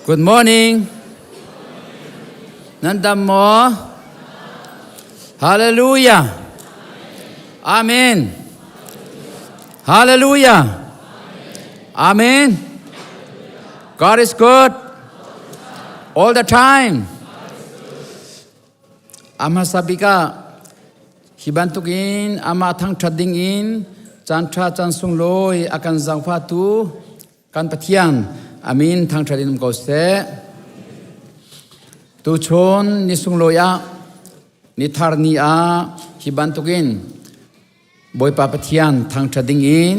Good morning. Nan dam maw? Hallelujah. Amen. Hallelujah. Amen. God is good all the time. A hmasa bik ah hi bantukin amah thangṭhat dingin caanṭha caan sunglawi a kan zaangfahtu kan Pathian a min thangṭhat in um ko seh. Tuchun ni sunglawi ah ni thar ni ah hi bantukin Bawipa Pathian thangṭhat dingin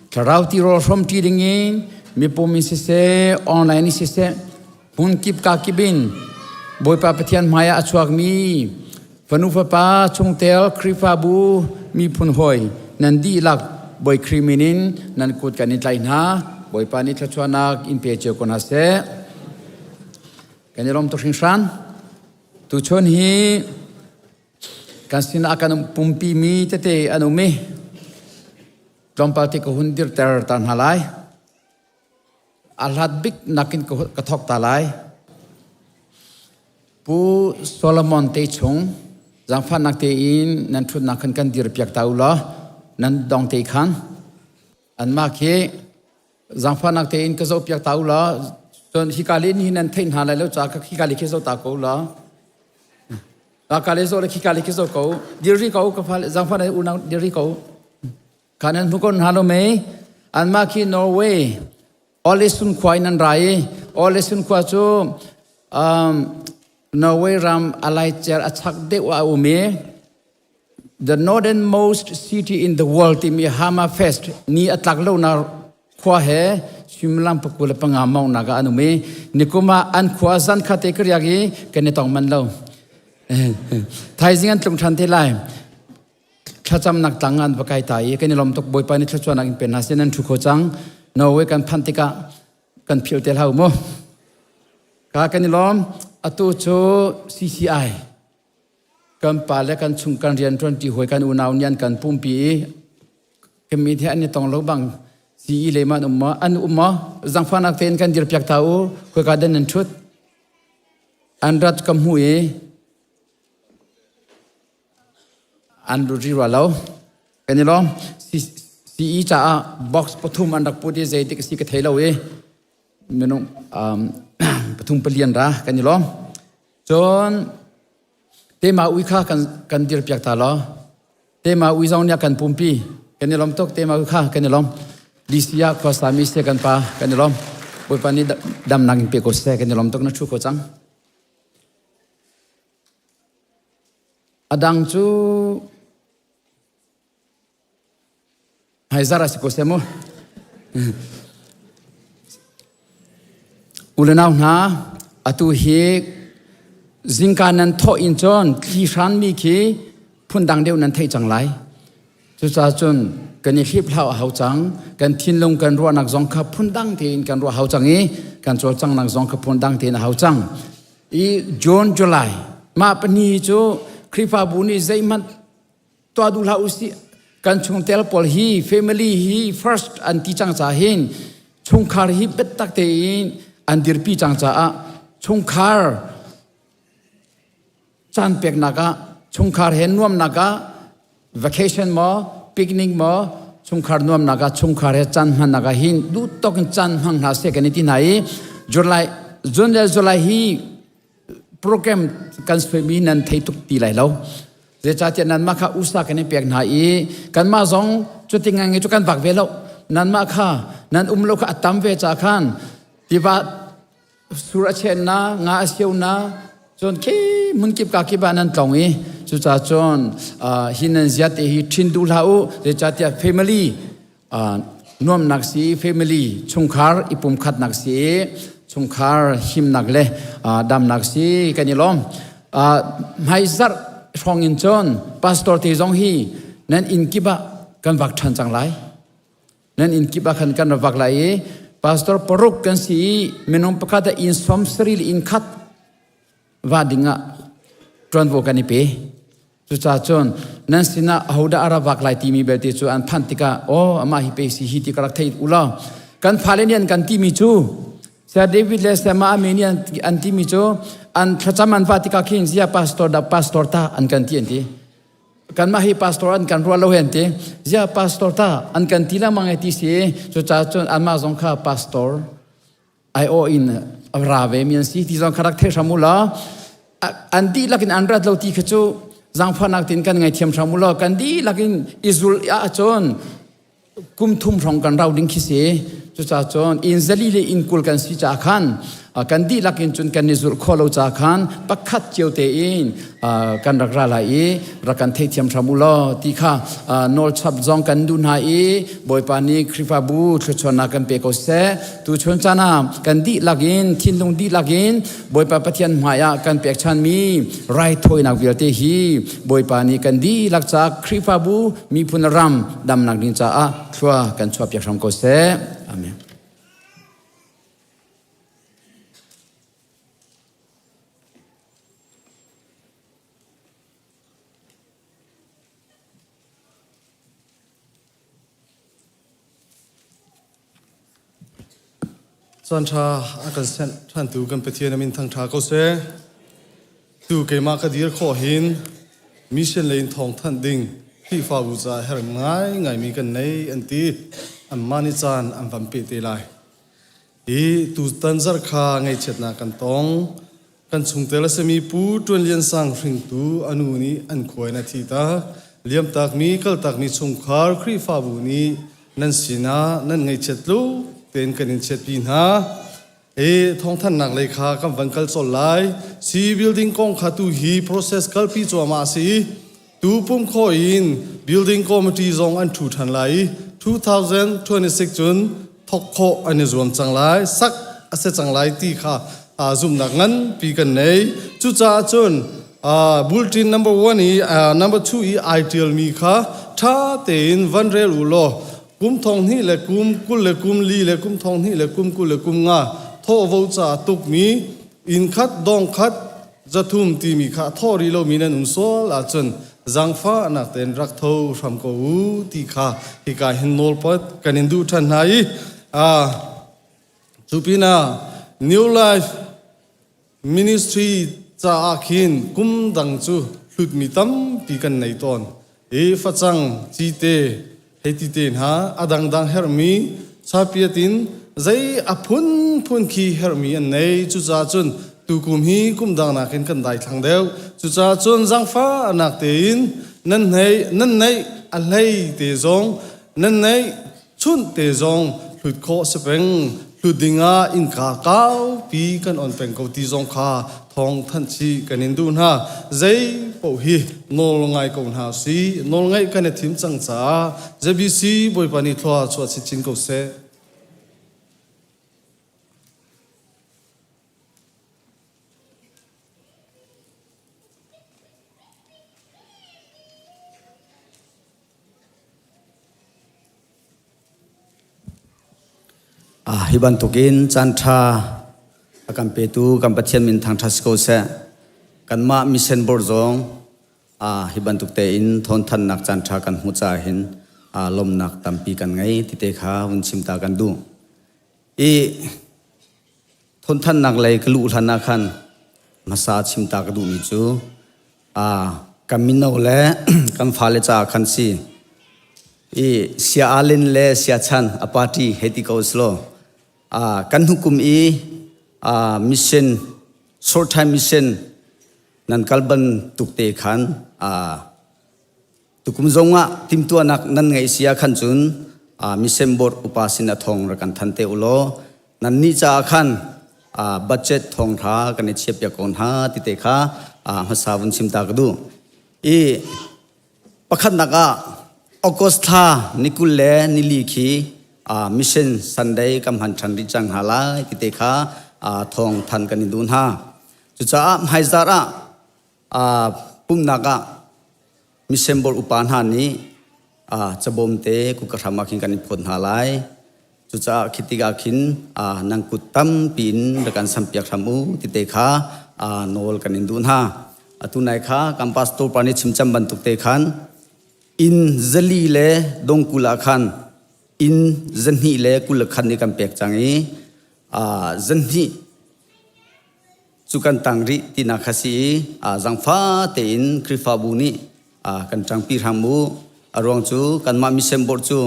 thlarau tirawl hrawmṭi dingin mipum in siseh online in siseh hmunkip kakip in Bawipa Pathian hmaiah a chuakmi fanu fapa chungtel Khrihfabu miphun hawi nan dihlak Bawi Khrih min in nan kut kan in tlaih hna. Bawipa nih thluachuahnak in pe cio ko hna seh. Kan i lawm tuk hringhran. Tuchun hi Kan sinah kan pumpi mi tete an um i tlawmpal te ka hun dirter ta hna lai. A hlat bik nakin ka thawk ta lai. Pu Solomon te chung zaangfahnak tein nan ṭhutnak khan kan dirpiak ta u law nan dong te khan anmah khi zaangfahnak tein ka zohpiak ta u law cun hika le ni nan theih hna lai lo ca hika le khi zoh ta ko law Ka le zo le khi ka le khi zo ko dirri ko ka fa zangfa na unau dirri ko kha nan hmu ko hna lo mei anmah khi Norway Ålesund khua in an ra i Ålesund khua cu um, Norway ram alaicer a chak deuh a um i the northernmost city in the world timi Hammerfest ni a tlak lo na khua he suimilam pakul le panga mawngnak ah an um i nikum ah an khua zan kha te ka riak i kan i tong man lo. Thaizing an tlung ṭhan te lai. Thlacamnak tlang an va kai ta i kan i lawm tuk Bawipa nih thluachuahnak in pe hna seh nan ṭhu kho cang. Norway kan phanh tikah kan philh te hlah u mu. Ka kan i lawm. Atu cu CCI kan pa le kan chung kan rian ṭuanṭi hawi kan unau nih an kan pumpi i kami he an i tong lo bang CE le man um maw an um maw zangfahnak tein kan dirpiak ta u khoika den nan ṭhut an rat ka hmu i an lut ri rua lo kan i lawm CE caah box pathum an rak put i zeitik si ka thei lo i minung pathum palian ra kan i lawm Cun tema ui kha kan, kan dirpiak ta law tema ui zong nih a kan pumpi kan i lawm tuk tema ui kha kan i lawm DC ah khuasa mi se kan pa kan i lawm Bawipa nih damnak in pe ko seh kan i lawm tuk na thu ko cang a dang cu Hmaizarh a si ko seh mu. U le nau hna, atu hi zingka nan thawh in cun thli hranmi khi phundang deuh nan theih cang lai. Cucaah cun kan i hliphlau a hau cang. Kan thinlung kan ruahnak zong kha phundang tein kan ruah hau cang i kan cawlcanghnak zong kha phundang tein a hau cang. I June, July mah pahnih cu Khrihfabu nih zeihmanh tuah duh hlah usih kan chungtel pawl hi family hi first an ti cang ca hin chungkhar hi biatak tein an dirpi cang caah chungkhar caan peknak ah chungkhar he nuamnak ah vacation maw picnic maw chungkhar nuamnak ah chungkhar he caan hmannak ah hin duh tawk in caan hmang hna seh kan i ti hna i July June le July hi program kan suaimi nan thei tuk ti lai lo. Zeicahtiah nanmah kha usa kan in pek hna i kanmah zong cuti ngai cu kan vak ve lo. Nanmah kha nan um lo kha a tam ve ca khan tiva sur a chen na nga a sio na cun khi hmun kip ka kip ah nan tlong i cucaah cun hi nan zia te hi ṭhin duh hlah u. Zeicahtiah family nuamnak si family chungkhar i pumkhatnak si chungkhar himnak le damnak si kan i lawm. Hmaizarh hrawng in cun pastor te zong hi nan inn kip ah kan vak ṭhan cang lai. Nan inn kip ah khan kan ra vak lai i pastor paruk kan si i minung pakhat ah inn som sarih le inn khat va ding ah ṭuanvo kan i pe. Cucaah cun nan sinah ahodah a ra vak lai timi belte cu an phanh tikah aw amah hi pei si hi ti ka rak thei u law kan fale nih an kan timi cu Saya David le Saya Ami nih an timi cu an thlacam an va tikah khin zia pastor da pastor ta an kan ti an ti. Kanmah hi pastor an kan ruah lo he an ti. Zia pastor ta an kan ti lengmang ai ti si. Cucaah cun anmah zong kha pastor aiawh in a ra ve mi an si ti zong kha rak thei hram u law an dihlak in an rat lo ti kha cu zaangfahnak tin kan ngaithiam hram u law kan dihlak in i zul ahcun kum thum hrawng kan rau ding khi si. Cucaah cun inn zali le inn 20 kan si caah khan kan dihlak in cun kan i zulh khawh lo caah khan pakhat cio tein kan rak ra lai i rak kan theithiam hram u law ti kha nawlchap zong kan duh hna i Bawipa nih Khrihfabu thluachuahnak kan pe ko seh. Tuchun caan ah kan dihlak in thinlung dihlak in Bawipa Pathian hmai ah kan pekchanmi raithawinak vialte hi Bawipa nih kan dihlak caah Khrihfabu miphun ram damnak ding caah thlua kan chuahpiak hram ko seh. Amen. Caan ṭha a kan senh ṭhantu kan Pathian a min thangṭha ko seh. Tu keimah ka dir khawh hin mission lei in thawng thanh ding Khrihfabu caah herh ngaingaimi kan nei an ti. Anmah nih caan an van peh te lai. Hi tutan zarh kha ngaihchiatnak kan tong. Kan chungtel a simi Pu Ṭuan Lian Sang hringtu a nu nih an khua in a thi tak. Liamtakmi kaltakmi chungkhar Khrihfabu nih nan sinah nan ngaihchiat tluk tein kan in chiatpi hna. I thawngthanhnak lei kha kan van kal colh lai. Si building kong kha tu hi process kalpi cuahmah a si i tu pum khawh in building committee zong an ṭhu ṭhan lai i 2026 cun thok khawh an i zuam cang lai, sak a si cang lai ti kha zumhnak nganpi kan nei. Cucaah cun bulletin number one i number two i ai ṭialmi kha ṭha tein van rel u law kum thong hnih le kum 20 le kum li le kum thong hnih le kum 20 le kum nga thawhvo ca tukmi inn khat dong khat 300 timi kha a thawh rih lomi nan um sual ahcun zaangfahnak tein rak tho hram ko u ti kha hika hin nawlpat kan in duh ṭhan hna i cu pinah New Life Ministry caah khin kum dang cu hlutmi tampi kan nei tawn i facang cite hei ti te hna a dangdang herhmi sapiat in zei a phunphun khi herhmi an nei. Cucaah cun tukum hi kum dang nakin kan daithlang deuh. Cucaah cun zaangfahnak tein nan hei nan neih a hlei te zong nan neih chunh te zong hlut khawh si peng. Hlut dingah innka kaupi kan on peng ko ti zong kha thawng thanh chih kan in duh hna. Zei paoh hi nawl ngai ko hna si. Nawl ngaih kan i thim cang caah JBC Bawipa nih thlua chuah chinchin ko seh. Hi bantukin caanṭha a kan petu kan Pathian min thangṭhat si ko seh. Kanmah mission board zong hi bantuk tein thawnthannak caanṭha kan hmuh caah hin lawmhnak tampi kan ngei ti te kha vun chim ta kan duh. I thawnthannak lei ka luh hlan ah khan hmasa chim ta ka duhmi cu kan mino le kan fale caah khan si. I sia alin le sia chan a party hei ti ko selaw kan hnukum i mission short time mission. Nan kal bantuk te khan tukum zongah timhtuahnak nan ngeih si ah khan cun mission board upa sin a thong rak kan than te u law nan nih caah khan budget thong hra kan i chiah piak ko hna ti te kha hmasa vun chim ta ka duh. I Pakhatnak ah August thla ni 20 le nili khi Mission Sunday kan hman ṭhan rih cang hna lai ti te kha thawng than kan in duh hna. Cucaah hmaizarh ah pumhnak ah Mission Board upa hna nih cabawm te kuka hram ah khin kan in phawt hna lai. Cucaah khi tikah khin nan kut tampi in rak kan sampiak hram u ti te kha nawl kan in duh hna. Atu nai kha kan pastor pa nih chimcam bantuk te khan inn zali le dongkul ah khan inn zahnih le 20 khan nih kan pek cang i zahnih cu kan tang rih tinak kha si i zangfa tein Khrihfabu nih kan ṭangpi hram u. A ruang cu kanmah mission board cu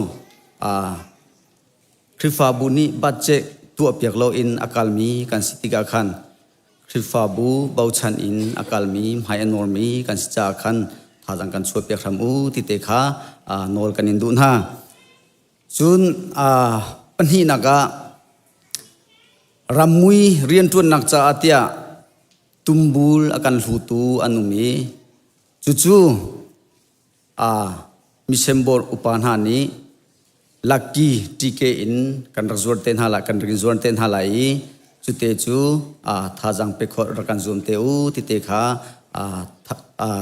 Khrihfabu nih budget tuahpiak loin a kalmi kan si tikah khan Khrihfabu bochan in a kalmi hmai a nawrmi kan si caah khan thazaang kan chuahpiak hram u ti te kha nawl kan in duh hna. Cun pahnihnak ah Rammui rianṭuannak caah tiah tumbul a kan hlutu an um i cucu mission board upa hna nih lucky TK in kan rak zuar te hna lai kan rak in zuar te hna lai i cute cu thazaang pe khawh rak kan zuam te u ti te kha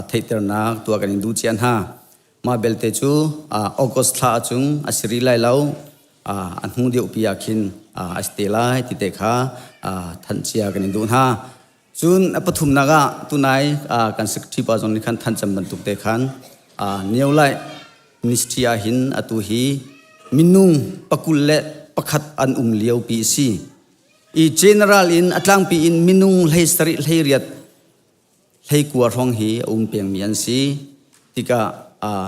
theihternak tuah kan in duh cia hna. Mah belte cu August thla chung a si rih lai lo. A hnu deuhpi ah khin a si te lai ti te kha thanh cia kan in duh hna. Cun a pathumnak ah tunai kan secretary pa zong nih khan thanh cam bantuk te khan Neo Lai Ministry ah hin atu hi minung 21 an um lio pi a si. I general in a tlangpi in minung 17 18 hleikua hrawng hi a um pengmi an si tikah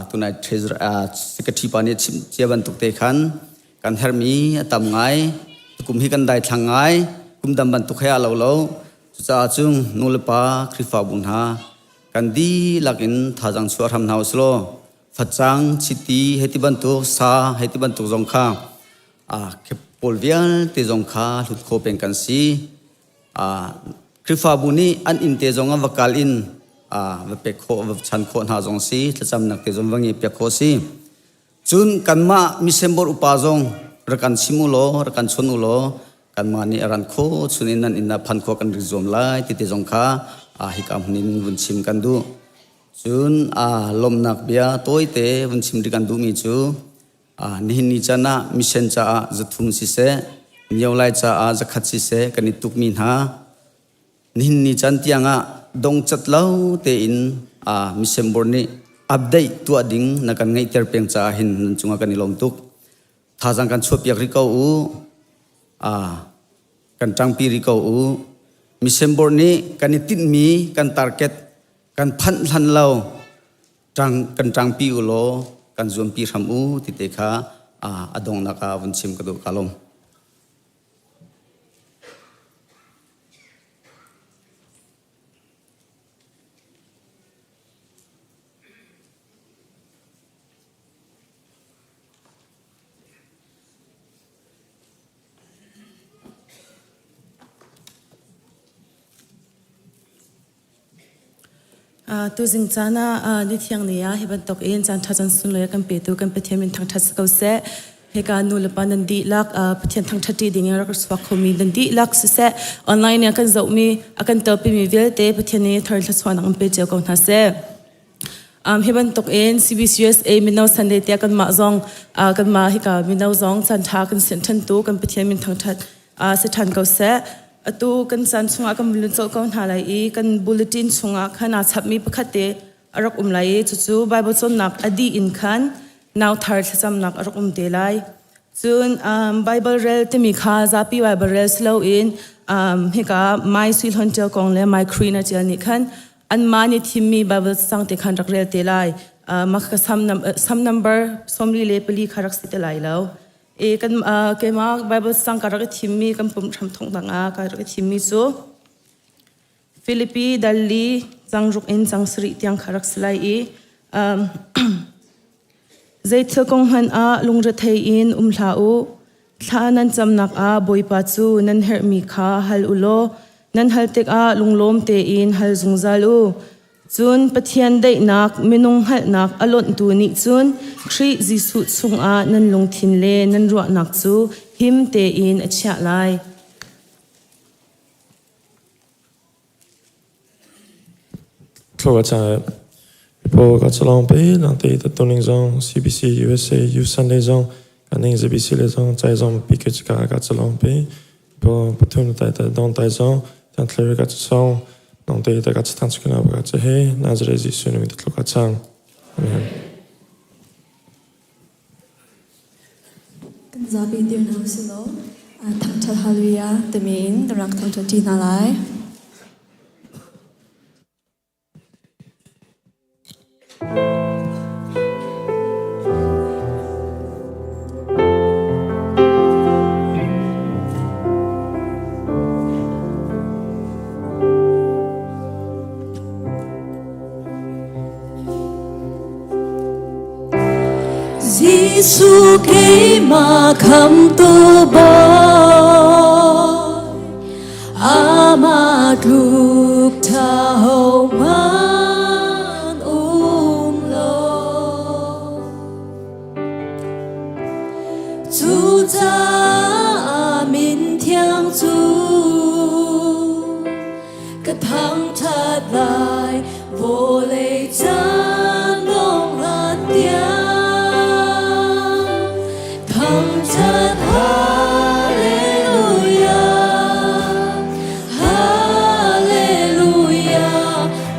tunai treasurer secretary pa nih chim cia bantuk te khan kan hermi a tam ngai kum hi kan daithlang ngai kum dam bantuk he a lo lo cucaah cung nu le pa Khrihfabu hna kan dihlak in thazaang chuah hram hna uslaw facang chiti hei ti bantuk sa hei ti bantuk zong kha pawl vialte zong kha hlut kho peng kan si Khrihfabu nih an inn te zong ah va kal in va pek khawh va chan khawh hna zong si thlacamnak te zong va nge piak khawh si cun kanmah mission board upa zong rak kan chim u law rak kan chon u law kanmah nih a ran kho chun in nan inn ah phan khawh kan rak zuam lai ti te zong kha hika hmun in vun chim kan duh cun lawmhnak bia tawite vun chim rih kan duhmi cu Nihin ni caan ah mission caah 300 siseh, Myo Lai caah 100 siseh kan i tukmi hna. Nihin ni caan tiangah dongcat lo tein mission board nih update tuah ding na kan ngeihter peng caah hin nan cungah kan i lawm tuk. Thazaang kan chuahpiak rih ko u. Kan ṭangpi rih ko u. Mission board nih kan i tinhmi kan target kan phanh hlan lo ṭang kan ṭangpi u law kan zuampi hram u ti te kha a donghnak ah vun chim ka duh ka lawm. Tuzing caan ah ni thiang ni ah hi bantuk in caan ṭha caan sunglawi a kan petu kan Pathian min thangṭhat si ko seh. Hika nu le pa nan dihlak Pathian thangṭhat ṭi ding in rak chuak khomi nan dihlak siseh online in a kan zohmi a kan telpimi vialte Pathian nih thar thluachuahnak in pe cio ko hna seh. Um, hi bantuk in CBCUSA Mino Sunday tiah kanmah zong uh, kanmah hika mino zong caan ṭha kan sian ṭhantu kan Pathian min thangṭhat uh, si ṭhan ko seh. Atu kan caan chungah kan lun colh ko hna lai i kan bulletin chungah khan aa chapmi pakhat te a rak um lai i cucu Bible cawnnak a dih in khan nau thar thlacamnak a rak um te lai. Cun um, Bible rel timi kha zapi Bible rel si loin um, hika Mai Sui Hlon Ṭial kong le Mai Krina Ṭial nih khan anmah nih thimmi Bible cang te khan rak rel te lai. Uh, mah kha sam number 44 kha rak si te lai lo. E kan keimah Bible cang ka rak i thimmi kan pum hram thong dang ah ka rak i thimmi cu. Filipi dal li cang ruk in cang sarih tiang kha rak si lai i Zeithil kong hmanh ah lungrethei in um hlah u. Thla nan camnak ah Bawipa cu nan herhmi kha hal u law nan hal tikah lunglawm tein hal zungzal u. Cun Pathian daihnak minung hngalhnak a lonhtu nih cun Khrih Jesuh chungah nan lungthin le nan ruahnak cu him tein a chiah lai. Thluachuah People ka chalong pe lang te ta tuning zong CBC USA U Sunday zong kaning ZBC le zong chai zong PK ka ka chalong pe po pathum tai ta dong tai zong tan thlere ka chong nong te ta ka chang chukina ka che he Nazareth Jesu ni ta thluka chang Amen. Kan zapi dir hna usih law thangṭhat hallelujah timi in kan rak thangṭhat ṭi hna lai. Jesuh keimah khamtu Bawi, amah tluk ṭha hohmanh um lo. Cucaah min thiang cu ka thangṭhat lai vawlei caan dong hlan tiang thangṭhat hallelujah hallelujah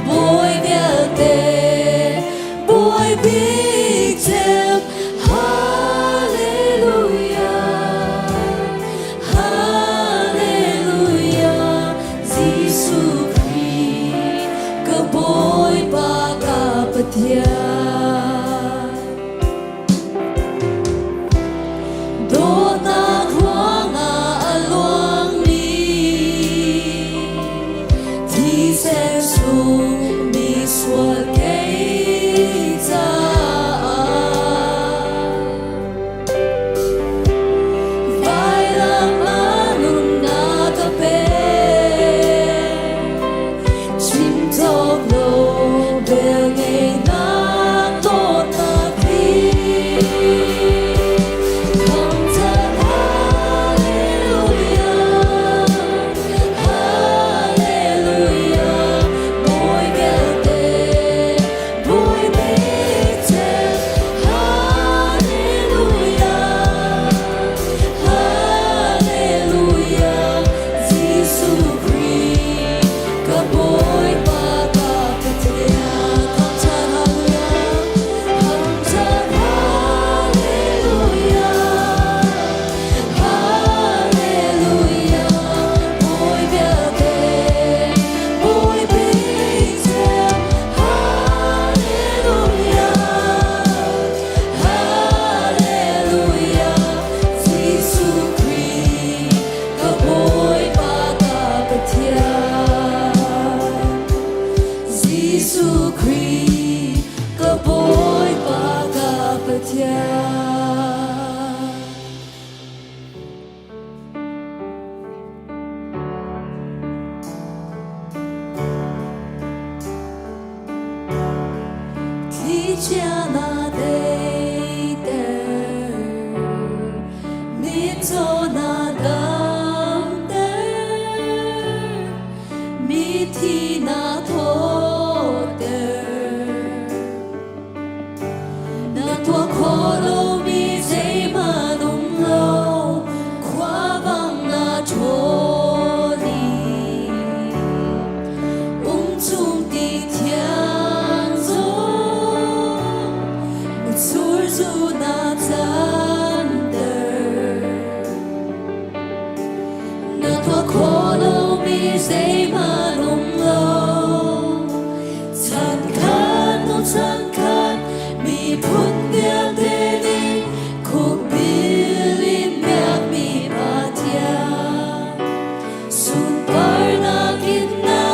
Bawi vialte Bawi bik cem hallelujah Hallelujah, Jesuh Khrih ka Bawipa ka Pathian. Dawtnak ruangah a luangmi thisen sung misual kei caah Vailam ah nunnak ka pek, chim cawk lo velngeihnak dawtnak hi. Thangṭhat hallelujah, hallelujah, Bawi vialte, Bawi bik cem, Hallelujah, Hallelujah, Jesuh Khrih ka Bawipa ka Pathian. Thangṭhat hallelujah, thangṭhat hallelujah, Hallelujah, Bawi vialte, Bawi bik cem, Hallelujah. Hallelujah, Jesuh Khrih ka Bawipa ka Pathian. Jesuh Khrih ka Bawipa ka Pathian. Thlichia na deiter, mitcaw na damter, mithi na thawhter. Na tuah khawh lomi zeihmanh um lo, khuavang na ṭhawl i umchung ti thiang zong mitsur zu na canter. Na tuah khawh lomi zeihmanh um lo, Chankhat hnu chankhat miphun vialte nih khukbil in biakmi Pathian sunparnak in na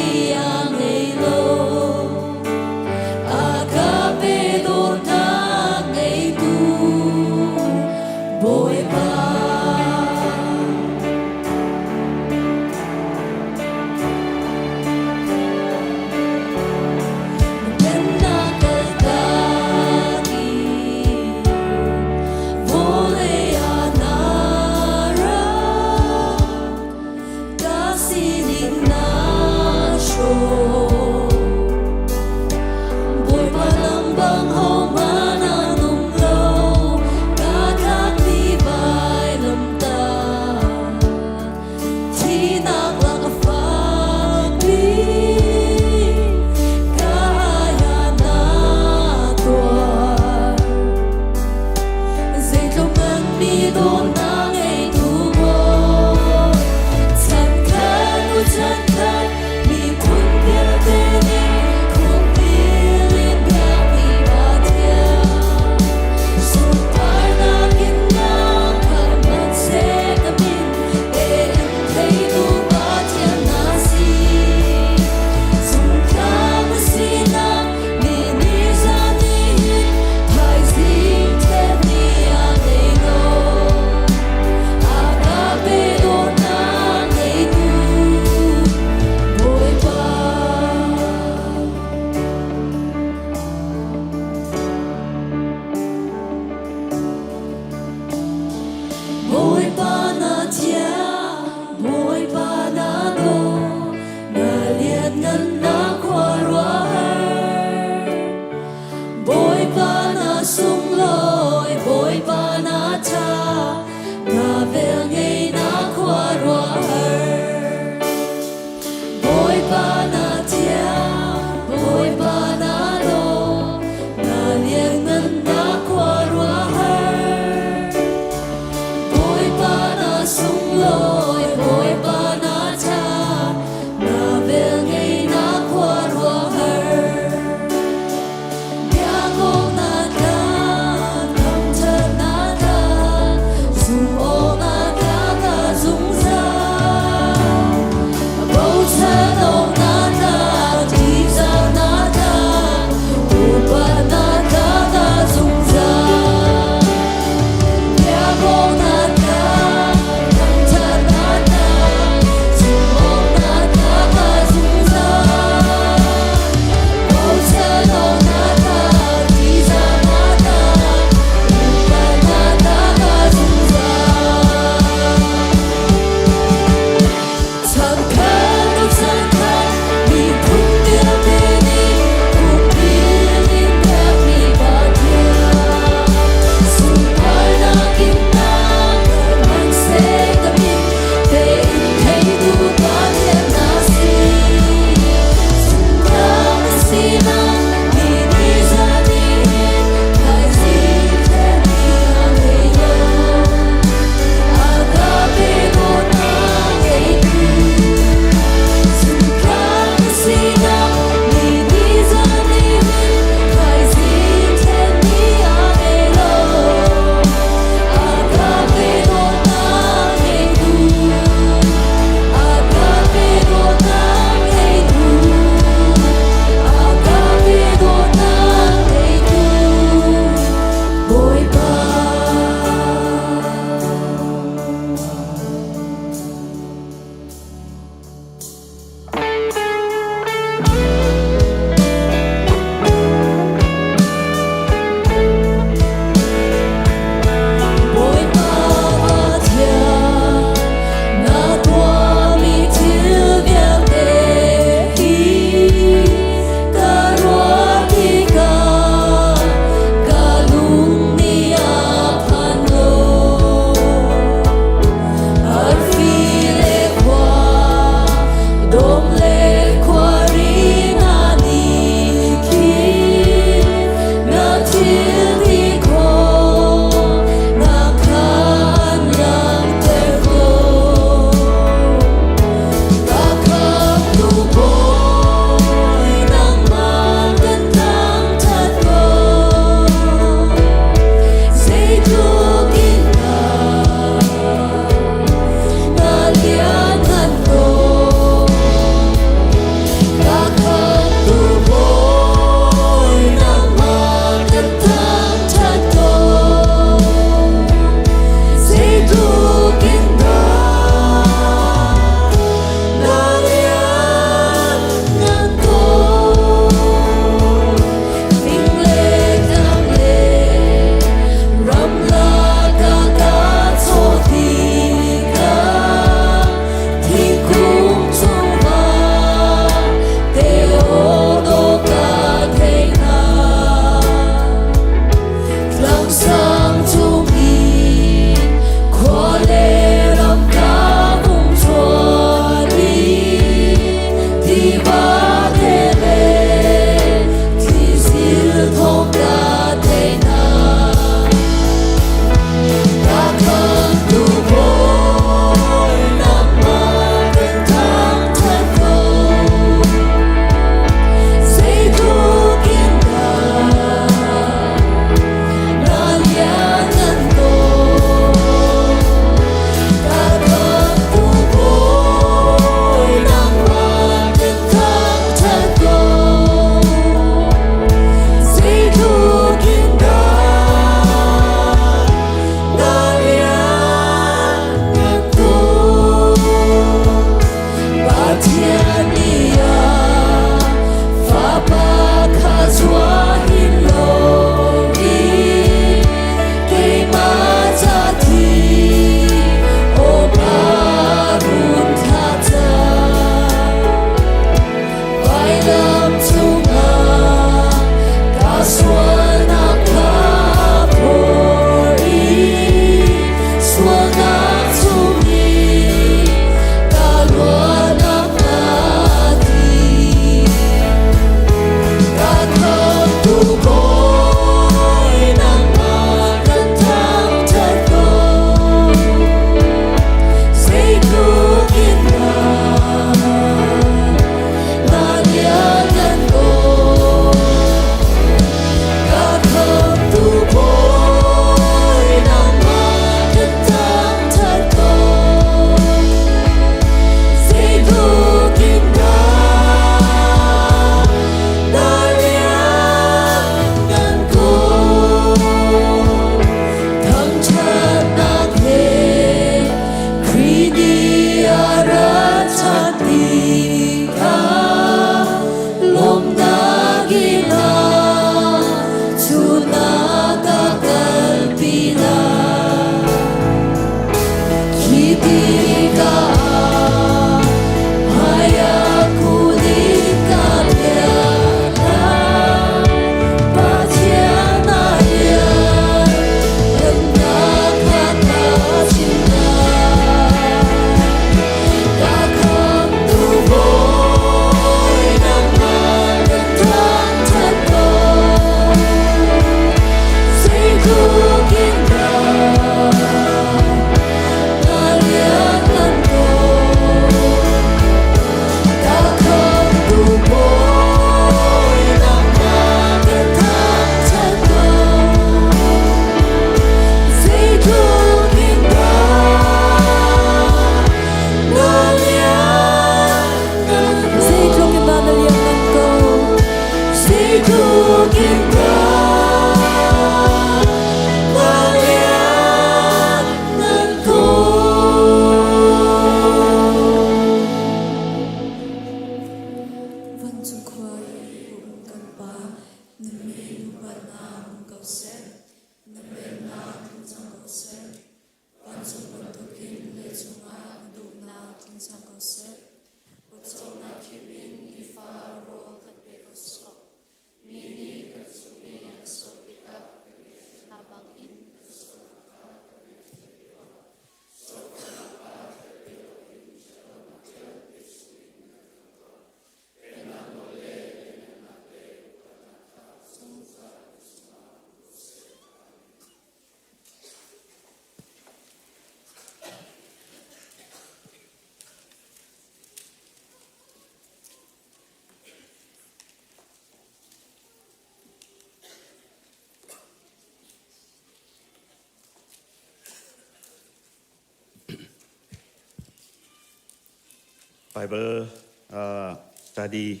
Bible uh, study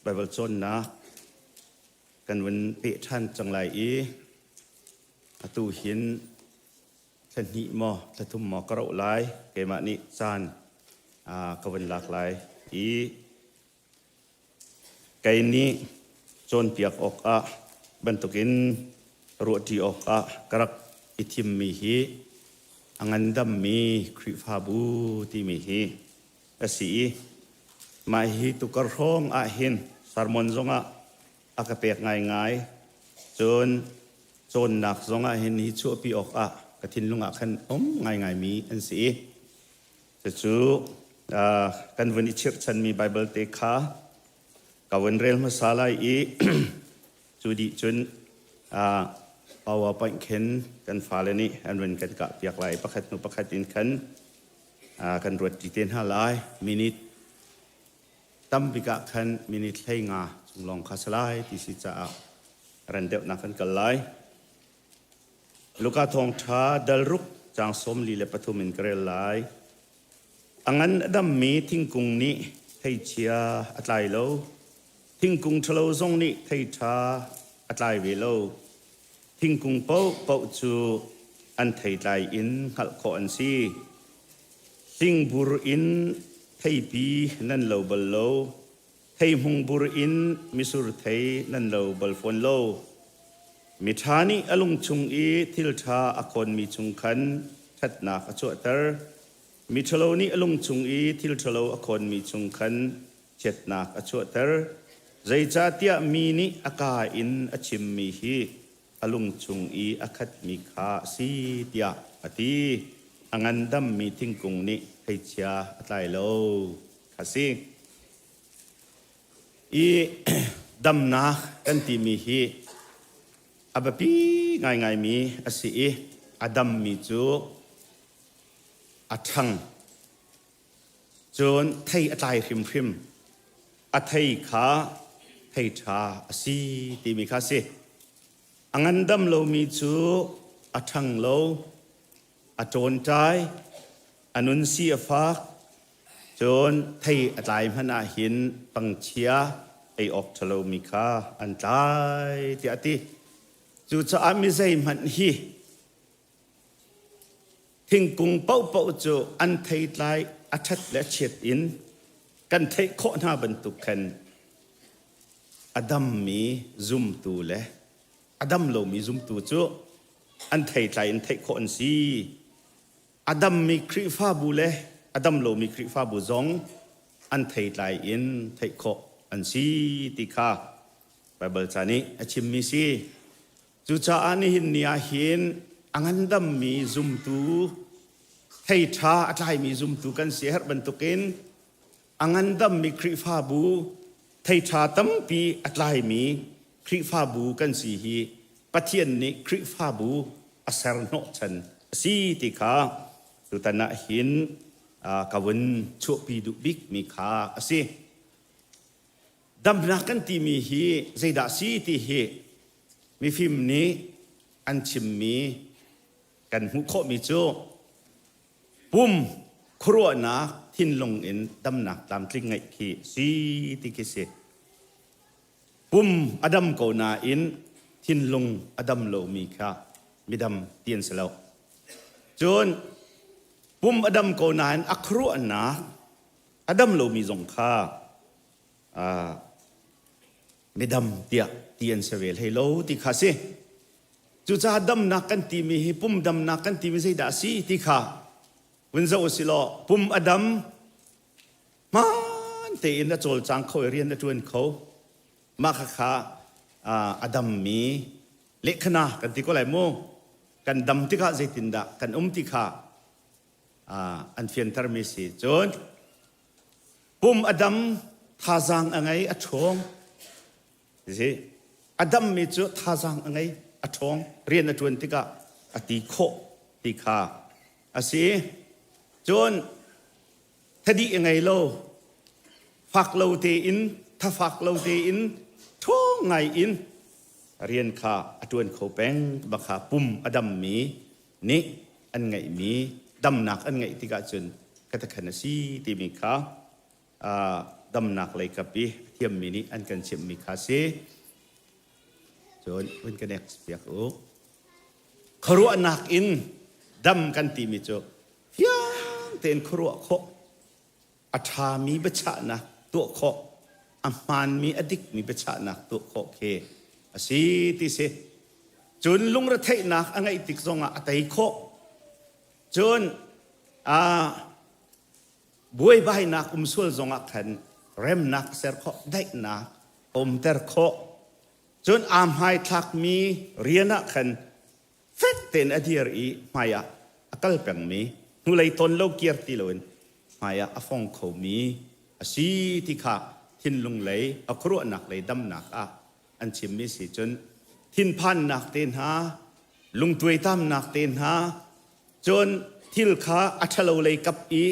Bible cawnnak kan vun peh ṭhan cang lai i atu hin thla hnih maw thla thum maw ka roh lai keimah nih caan uh, ka vun lak lai i Kei nih cawnpiak awkah bantukin ruahṭi awkah ka rak i thimmi hi a ngandammi Khrihfabu timi hi a si i mah hi tukar hrawng ah hin sermon zongah a ka pek ngaingai. Cun cawnnak zongah hin hi chuahpi awkah ka thinlung ah khan um ngaingaimi an si i Cucu kan vun i chirhchanmi Baibal te kha ka vun rel hmasa lai i cu dih cun PowerPoint khin kan fale nih an vun kan kahpiak lai. Pakhat hnu pakhat in khan kan ruat ṭi te hna lai. Minute tambik ah khan minute 15 chung lawng kha si lai ti si caah ran deuhnak kan kal lai. Luka thawngṭha dal ruk caang 43 in ka rel lai. A ngan a dammi thingkung nih theichia a tlai lo. Thingkung ṭhalo zong nih thei ṭha a tlai ve lo. Thingkung paohpaoh cu an theitlai in hngalh khawh an si. Hlingbur in theipi nan lo bal lo. Theihmung bur in misur thei nan lo bal fawn lo. Miṭha nih a lung chung i thil ṭha a khawnmi chung khan ṭhatnak a chuahter. Miṭhalo nih a lung chung i thil ṭhalo a khawnmi chung khan chiatnak a chuahter. Zeicahtiah mi nih a kaa in a chimmi hi a lung chung i a khatmi kha a si tiah a ti. A ngandammi thingkung nih theichia a tlai lo kha si. I damnak kan timi hi a biapi ngaingaimi a si i a dammi cu a ṭhang. Cun thei a tlai hrimhrim. A thei kha thei ṭha a si timi kha a si. A ngandam lomi cu a ṭhang lo, a ṭawnṭai, a nun si a fak, cun thei a tlai hmanh ah hin pangchia ei awk ṭhalomi kha an tlai tiah a ti. Cucaah mi zeihmanh hi thingkung paohpaoh cu an theitlai a ṭhat le a chiat in kan theih khawh hna bantuk khan a dammi zumtu le a dam lomi zumtu cu an theitlai in theih khawh an si. A dammi Khrihfabu le a dam lomi Khrihfabu zong an theitlai in theih khawh an si ti kha Baibal ca nih a chimmi si. Cucaah nihin ni ah hin a ngandammi zumtu thei ṭha a tlaimi zumtu kan si herh bantukin a ngandammi Khrihfabu thei ṭha tampi a tlaimi Khrihfabu kan si hi Pathian nih Khrihfabu a ser hnawhchan a si ti kha tutan ah hin ka vun chuahpi duh bikmi kha a si. Damnak kan timi hi zeidah si ti hi mifim nih an chimmi kan hmuh khawhmi cu pum khuaruahnak thinlung in damnak tlamtling ngeih khi si ti khi si. Pum a dam ko nain thinlung a dam lomi kha midam ti an si lo. Cun pum a dam ko nain a khuaruahnak a dam lomi zong kha midam tiah ti an si ve hlei lo ti kha si. Cucaah damnak kan timi hi pum damnak kan timi zeidah a si ti kha vun zoh usih law pum a dam hmaan tein a cawlcang kho i rian a ṭuan kho. Mah khakha a dammi lehkhana kan ti ko lai mu. Kan dam tikah zeitindah kan um ti kha an fiantermi si. Cun pum a dam, thazaang a ngei, a ṭhawng. Si. A dammi cu thazaang a ngei, a ṭhawng, rian a ṭuan tikah a ti khawh ti kha a si. Cun thadih a ngei lo, fak lo tein, thafak lo tein, ṭhawng ngai in rian kha a ṭuan kho peng bak kha pum a dammi nih an ngeihmi damnak an ngeih tikah cun katakhan a si timi kha damnak lei kap i a thiammi nih an kan chimhmi kha si. Cun hun kan next piak u. Khuaruahnak in dam kan timi cu fiang tein khuaruah khawh, a ṭhami biachahnak tuah khawh, a hmaanmi a dikmi biachahnak tuah khawh khi a si ti si. Cun lungretheihnak a ngeih tik zongah a tei khawh. Cun buaibainak um sual zongah khan remnak ser khawh, daihnak umter khawh. Cun aa hmaithlakmi rian ah khan fek tein a dir i hmai ah a kal pengmi, hnulei tawn lo kir ti loin hmai ah a fong khomi a si ti kha thinlung lei a khuaruahnak lei damnak ah an chimmi si. Cun thinphannak te hna, lungtuaitamnak te hna, Cun thil kha a ṭhalo lei kap i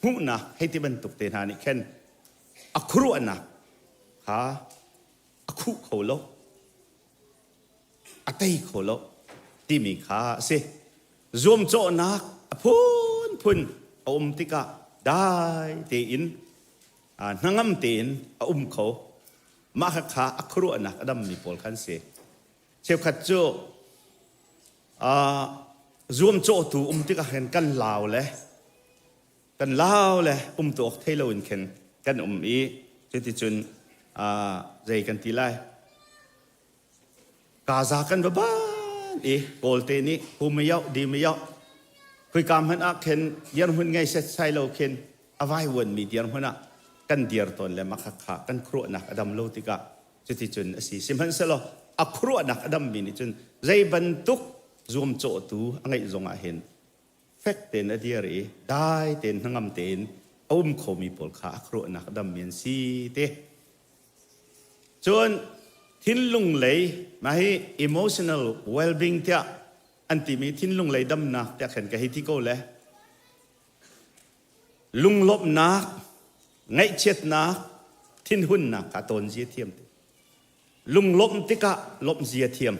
hmuhnak hei ti bantuk te hna nih khin a khuaruahnak kha a khuh kho lo, a tei kho lo timi kha a si. Zuamcawhnak a phunphun a um tikah dai tein hnangam tein a um kho. Mah kha a khuaruahnak a dammi pawl kha an si. Cheukhat cu Zuamcawhtu um tikah khin kan lau le kan lau le um tu awk thei loin khin kan um i cuticun zei kan ti lai Gaza kan va ban i Kawlte nih hu mayoh di mayoh khuika hmanh ah khin dirhmun ngei setsai lo khin a vaivuanmi dirhmun ah kan dir tawn le makhakha kan khuaruahnak a dam lo tikah Cuticun a si. Sihmanhsehlaw a khuaruahnak a dammi nih cun zei bantuk zuamcawhtu a ngeih zongah hin fek tein a dir i dai tein hnangam tein a um khomi pawl kha a khuaruahnak a dammi an si ti. Cun thinlung lei mah hi emotional well-being tiah an timi thinlung lei damnak tiah khan ka hei ti ko le Lunglawmhnak, ngaihchiatnak, thinhunnak kha tawn zia thiam ti. Lunglawmh tikah lawmh zia thiam.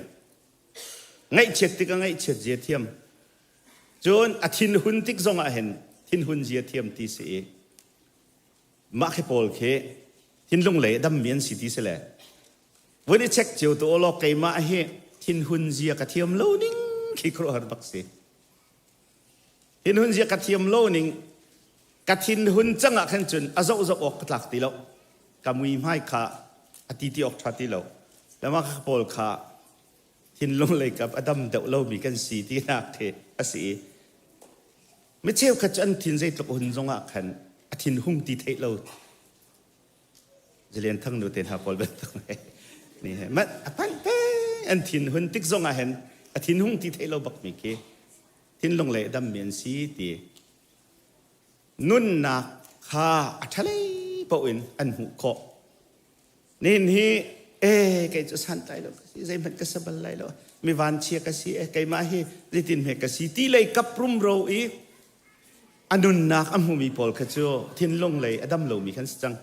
Ngaihchiat tikah ngaihchiat zia thiam. Cun a thinhun tik zongah hin thinhun zia thiam ti si i mah khi pawl khi thinlung lei a dammi an si ti si le vun i check cio tu law keimah hi thinhun zia ka thiam lo ning khi khuaruahhar bak si. Thinhun zia ka thiam lo ning ka thinhun cang ah khan cun a zoh zoh awk ka tlak ti lo. Ka mui hmai kha a ti ti awk ṭha ti lo. Lama ka pawl kha thinlung lei kap a dam deuh lomi kan si tinak khi a si i. Mi cheukhat cu an thin zeitluk a hun zongah khan a thin hung ti theih lo. Zilian Thang nu te hna pawl bantuk ni he mat a panh peng an thin hun tik zongah hin a thin hung ti theih lo bak mi khi thinlung le dammi an si ti nunnak kha a ṭhalei paoh in an hmuh khawh. Nihin hi e kei cu santlai lo ka si zeihmanh ka sa bal lai lo mi vanchia ka si e keimah hi zeitin hme ka si ti lei kap rumro i a nunnak a hmumi pawl kha cu thinlung lei a dam lomi khan si cang.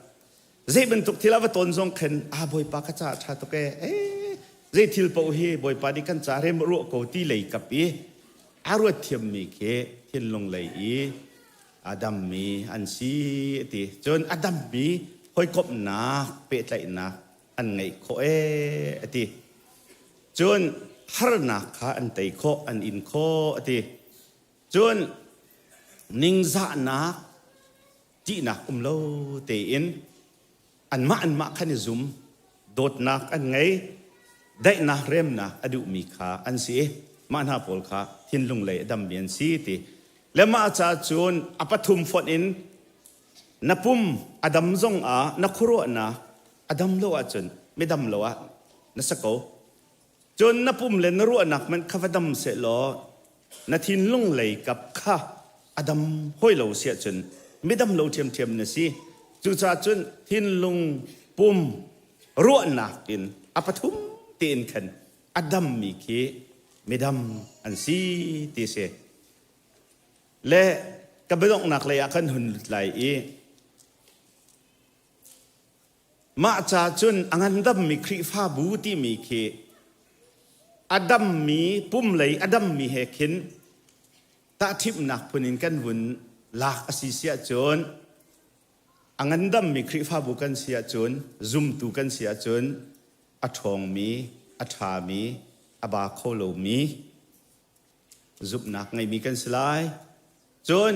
Zei bantuk thil a va tawn zong khan a bawipa ka caah ṭha tuk e eh zei thil paoh hi bawipa nih kan ca rem ruah ko ti lei kap i a ruat thiammi khi thinlung lei i a dammi an si a ti. Cun a dammi hawikomhnak pehtlaihnak an ngeih khawh ee a ti. Cun harnak kha an tei khawh, an in khawh a ti. Cun ningzahnak, ṭihnak um lo tein anmah anmah khan i zum, dawtnak an ngei, daihnak remnak a duhmi kha an si i mah hna pawl kha thinlung lei a dammi an si ti. Le mah ca cun a pathum fonh in na pum a dam zong ah na khuaruahnak a dam lo ahcun midam lo ah na si ko. Cun na pum le na ruahnak hmanh kha va dam sehlaw na thinlung lei kap kha a dam hawi lo si ahcun midam lo ṭhiamṭhiam na si. Cucaah cun thinlung pum ruahnak in a pathum tein khan a dammi khi midam an si ti si. Le ka biadonghnak lei ah kan hun lut lai i Mah ca cun a ngandammi Khrihfabu timi khi a dammi pumlei a dammi he khin tahṭhimhnak phun in kan vun lak a si si ahcun a ngandammi Khrihfabu kan si ahcun zumtu kan si ahcun a ṭhawngmi, a ṭhami, a ba kho lomi zumhnak ngeimi kan si lai. Cun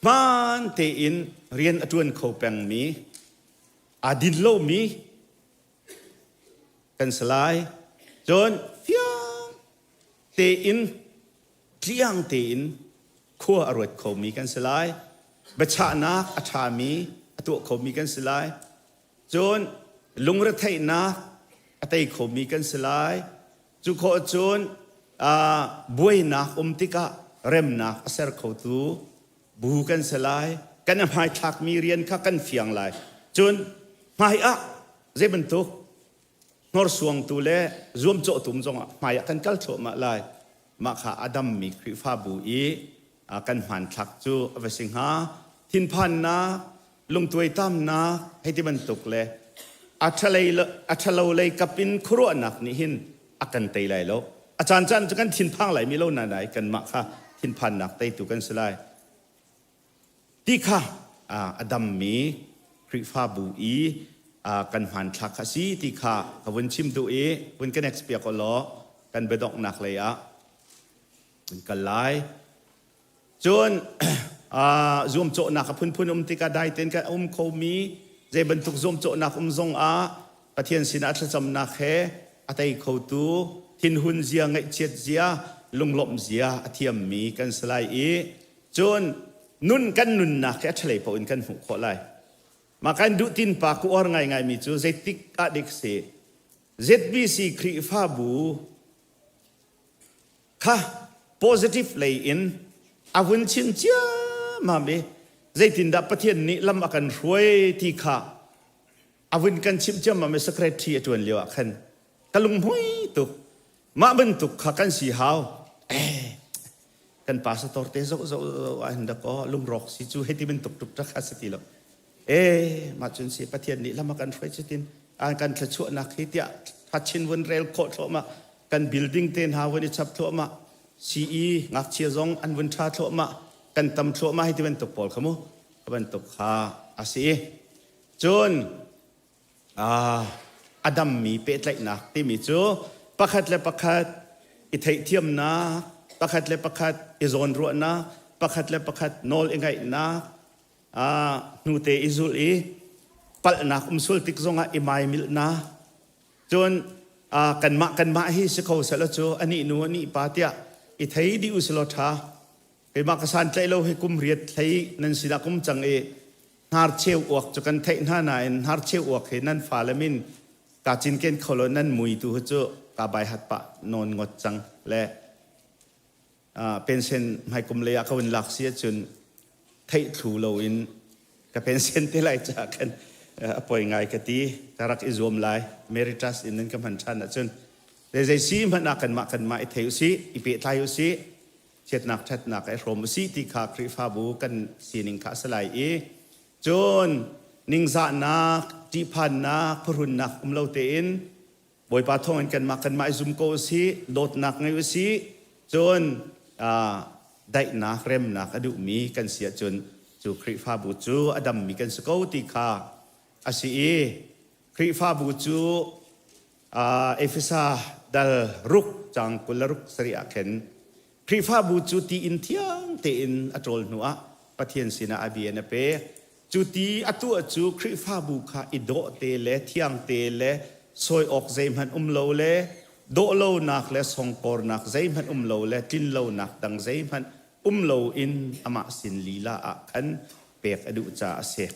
hmaan tein rian a ṭuan kho pengmi, aa din lomi kan si lai. Cun fiang tein, tliang tein khua a ruat khomi kan si lai. Biachahnak a ṭhami a tuah khomi kan si lai. Cun lungretheihnak a tei khomi kan si lai. Cu khawh cun buainak um tikah remnak a ser khotu bu kan si lai. Kan i hmaithlakmi rian kha kan fiang lai. Cun hmai ah zei bantuk hnorsuangtu le zuamcawhtu um zongah hmai ah kan kal thluahmah lai. Mah kha a dammi Khrihfabu i kan hmanthlak cu a va si hnga. Thinphannak, lungtuaitamnak hei ti bantuk le a ṭhalo lei kap in khuaruahnak nih hin a kan tei lai lo. A caancaan cu kan thinphang lai mi lo na nai kanmah kha thinphannak teitu kan si lai. Ti kha a dammi Khrihfabu i kan hmanthlak kha si ti kha ka vun chim duh i vun ka next piak law kan biadonghnak lei ah kan kal lai. Cun zuamcawhnak a phunphun um tikah dai tein kan um khomi zei bantuk zuamcawhnak um zong ah Pathian sinah thlacamnak he a tei khotu thinhun zia ngaihchiat zia lunglawmh zia a thiammi kan si lai i cun nun kan nunnak hi a ṭhalei paoh in kan hmuh khawh lai. Mah kan duh tin pa ka uar ngaingaimi cu zeitik ah dik si ZBC Khrihfabu kha positive lei in a vun chim ciammam i zeitindah Pathian nih lam a kan hruai ti kha a vun kan chimh ciammam i secretary a ṭuan lio ah khan ka lunghmui tuk mah bantuk kha kan si hau eh kan pastor te zoh zoh zoh ah hin dak aw lungrawk si cu hei ti bantuk tuk rak kha si ti lo eh mah cun si Pathian nih lam a kan hruai cutin an kan thluachuahnak hi tiah thachin vun rel khawh thluahmah kan building te hna vun i chap thluahmah CE ngakchia zong an vun ṭha thluahmah kan tam thluahmah hi ti bantuk pawl kha mu ka bantuk kha a si cun a dammi pehtlaihnak timi cu pakhat le pakhat i theihthiamnak pakhat le pakhat i zawnruahnak pakhat le pakhat nawl i ngaihnak hnute i zulh i palhnak um sul tik zongah i maimilhnak cun kanmah kanmah hi si kho selaw cu anih nu anih pa tiah i thei dih u silaw ṭha. Keimah ka santlaih lo hi kum riat hlei nan sinah kum cang i hnarcheu uak cu kan theih hna nain hnarcheu uak hi nan fale min kaa cinken kho lo nan mui tu hi cu kaa bai hat pah nawn ngot cang le pension hmaikum lei ah ka vun lak si ahcun theih thlu loin ka pension te lai caah khan a poi ngai ka ti ka rak i zuam lai meritus in nan ka hman ṭhan ahcun zei si hmanh ah kanmah kanmah i thei usih i pehtlai usih chiatnak ṭhatnak i hrawm usih ti kha Khrihfabu kan sining kha a si lai i cun ningzahnak ṭihphannak phuhrunnak um lo tein Bawipa thawngin kanmah kanmah i zum ko usih dawtnak ngei usih cun daihnak remnak a duhmi kan si ahcun cu Khrihfabu cu a dammi kan si ko ti kha a si i Khrihfabu cu Efesa dal ruk cang 26 sarih ah khin Khrihfabu cu ti in thiang tein a ṭawl hnuah Pathian sinah a bia in a pek. Cu ti a tuah cu Khrihfabu kha i dawh te le thiang te le sawi awk zeihmanh um lo le dawh lonak le songkornak zeihmanh um lo le tlin lonak dang zeihmanh um loin amah sin lila ah khan pek a duh caah a si.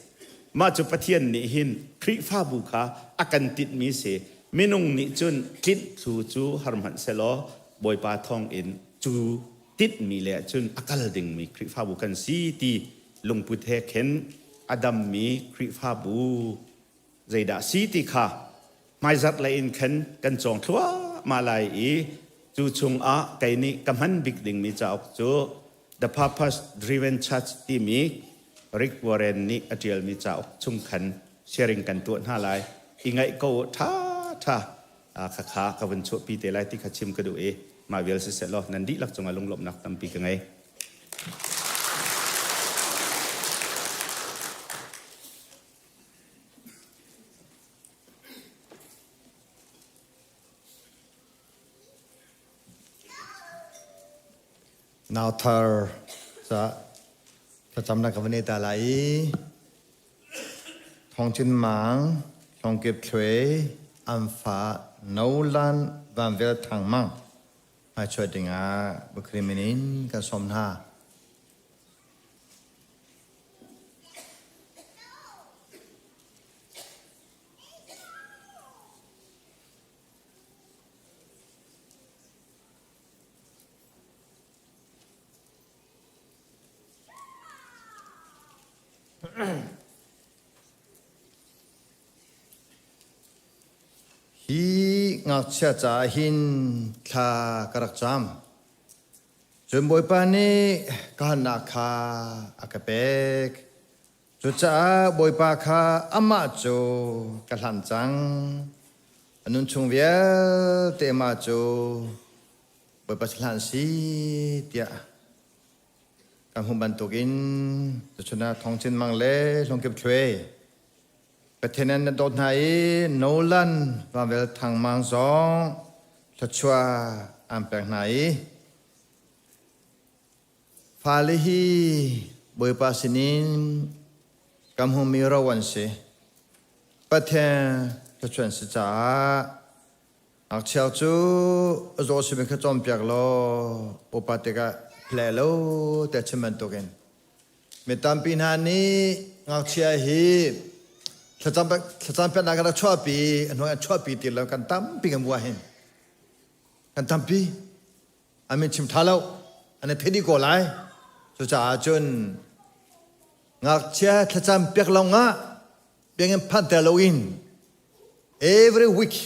Mah cu Pathian nih hin Khrihfabu kha a kan tinhmi si. Minung nih cun tlinh thlu cu har hmanh selaw Bawipa thawngin cu tinhmi le cun a kal dingmi Khrihfabu kan si ti lungput he khin a dammi Khrihfabu zeidah si ti kha hmaizarh lei in khan kan cawng thluahmah lai i cu chungah kei nih ka hman bik dingmi cauk cu The Purpose Driven Church timi Rick Warren nih a ṭialmi cauk chung khan sharing kan tuah hna lai. I ngaih ko u ṭha ṭha khakha ka vun chuahpi te lai ti kha chim ka duh i mah vial siseh law nan dihlak cungah lunglawmhnak tampi ka ngei. Nauthar ca thlacamnak ka van i ta lai i Thawng Cin Mang, Hlong Kip Thluai, An Fa, Nolan Van Vel Thang Mang hmaichuah dingah Bukhari min in kan sawm hna. Hi ngakchia caah hin thla ka rak cam. Cun Bawipa nih ka halnak kha a ka pek. Cucaah Bawipa kha amah cu ka hlan cang. A nun chung vialte amah cu Bawipa hlan si tiah kan hmuh bantukin tuchun ah Thawng Cin Mang le Hlawngkip Thluai Pathian an dawt hna i Nolan Vanvel Thang Mang zong thluachuah an pek hna i fale hi Bawipa sinin kan hmuhmi ro an si. Pathian thluachuah an si caah Ngakchia cu a zaw simi kha cawnpiak law upa tikah hle lo tiah chim bantukin mi tampi hna nih ngakchia hi thlacam thlacampiaknak kan rak chuahpi a hnuai an chuahpi ti lo kan tampi kan buah hin kan tampi an min chim tha lo an i thei dih ko lai cucaah cun ngakchia thlacam piak lawngah biakinn phanter loin every week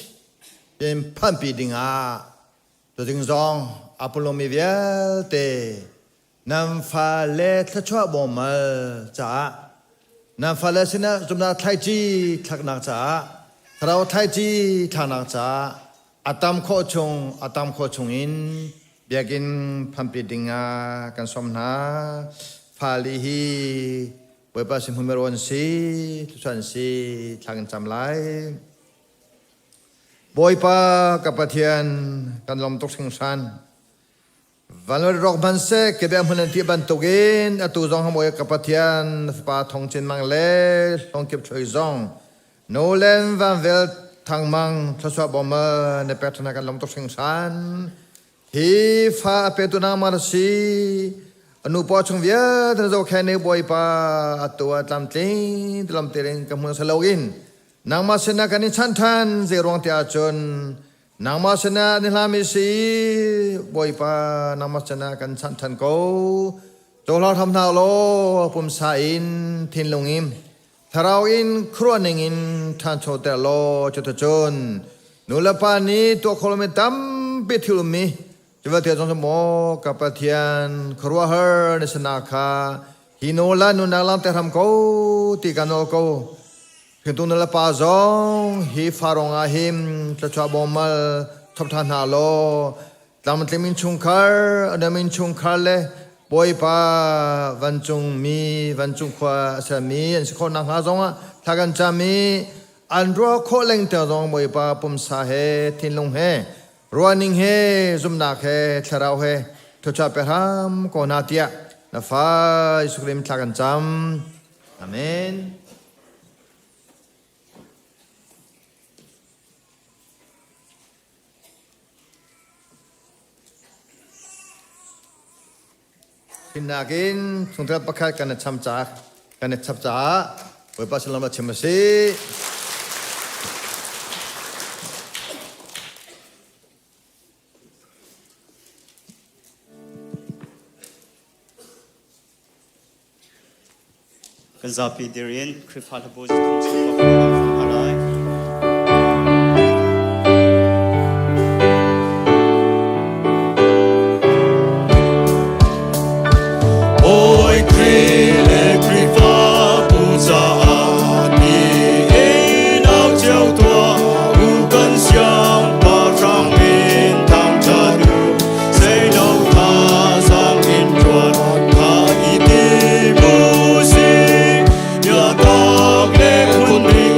in phanpi dingah tuzing zong apolomi vialte nan fale thluachuah bawmal caah nan fale sinah zumnak thlaici thlaknak caah thlarau thlaici thlaknak caah atam khawh chung atam khawh chung in biakinn phanpi dingah kan sawm hna fale hi Bawipa sin hmun an si, thluachuah an si, thla kan cam lai. Bawipa ka Pathian, kan lawm tuk hringhran. Vanlawng rawk hmanhseh kebia hmun an ti bantukin atu zong hamuai ka Pathian fapa Thong Cin Mang le Hlawngkip Thloi zong Nolan Van Vel Thang Mang thluachuah bawm na pek ṭhan kan lawm tuk hringhran. Hi fa a petu nangmah na si. Anu pa chung vialte na zohkhenh i Bawipa atu ah tlamtling tilam tein ka hmun saloin nangmah sinah kan i chanh ṭhan zeiruang ti ahcun nangmah sinah ni hlami si Bawipa nangmah sinah kan chanh ṭhan ko. Cohlang hram hna law pumsa in thinlung in thlarau in khuaruahning in ṭhanchoter law cuticun nu le pa nih tuah khawh lomi tampi thil ummi Cu vialte zong cu maw ka Pathian khuaruahhar na sinak kha hi nawl la nunnak langhter hram ko ti ka nawl ko. Hringtu nu le pa zong hi fa ruangah hin thluachuah bawmmal thawk ṭhan hna law tlamtling innchungkhar a innchungkhar le Bawipa vancung mi vancung khua a sermi an si khawh nakhnga zongah thla kan cam i an ruah khawh lengter zong Bawipa pumsa he thinlung he Ruahning he zumhnak he thlarau he thluachuah pe hram ko hna tiah na fa Jesuh Khrih thla kan cam. Amen. Thimnak in chungtel pakhat kan i cham caah kan i chap caah Bawipa sinlam a chim a si. Kan zapi dir in Khrihfa hlabu zathum chung ka lai. Bawi Khrih le Khrihfabu caah tiin au cio tuah u kan siangpahrang min thangṭhat u zeilo thazaang in ṭuan kha i tim u sih biatak le phunmi.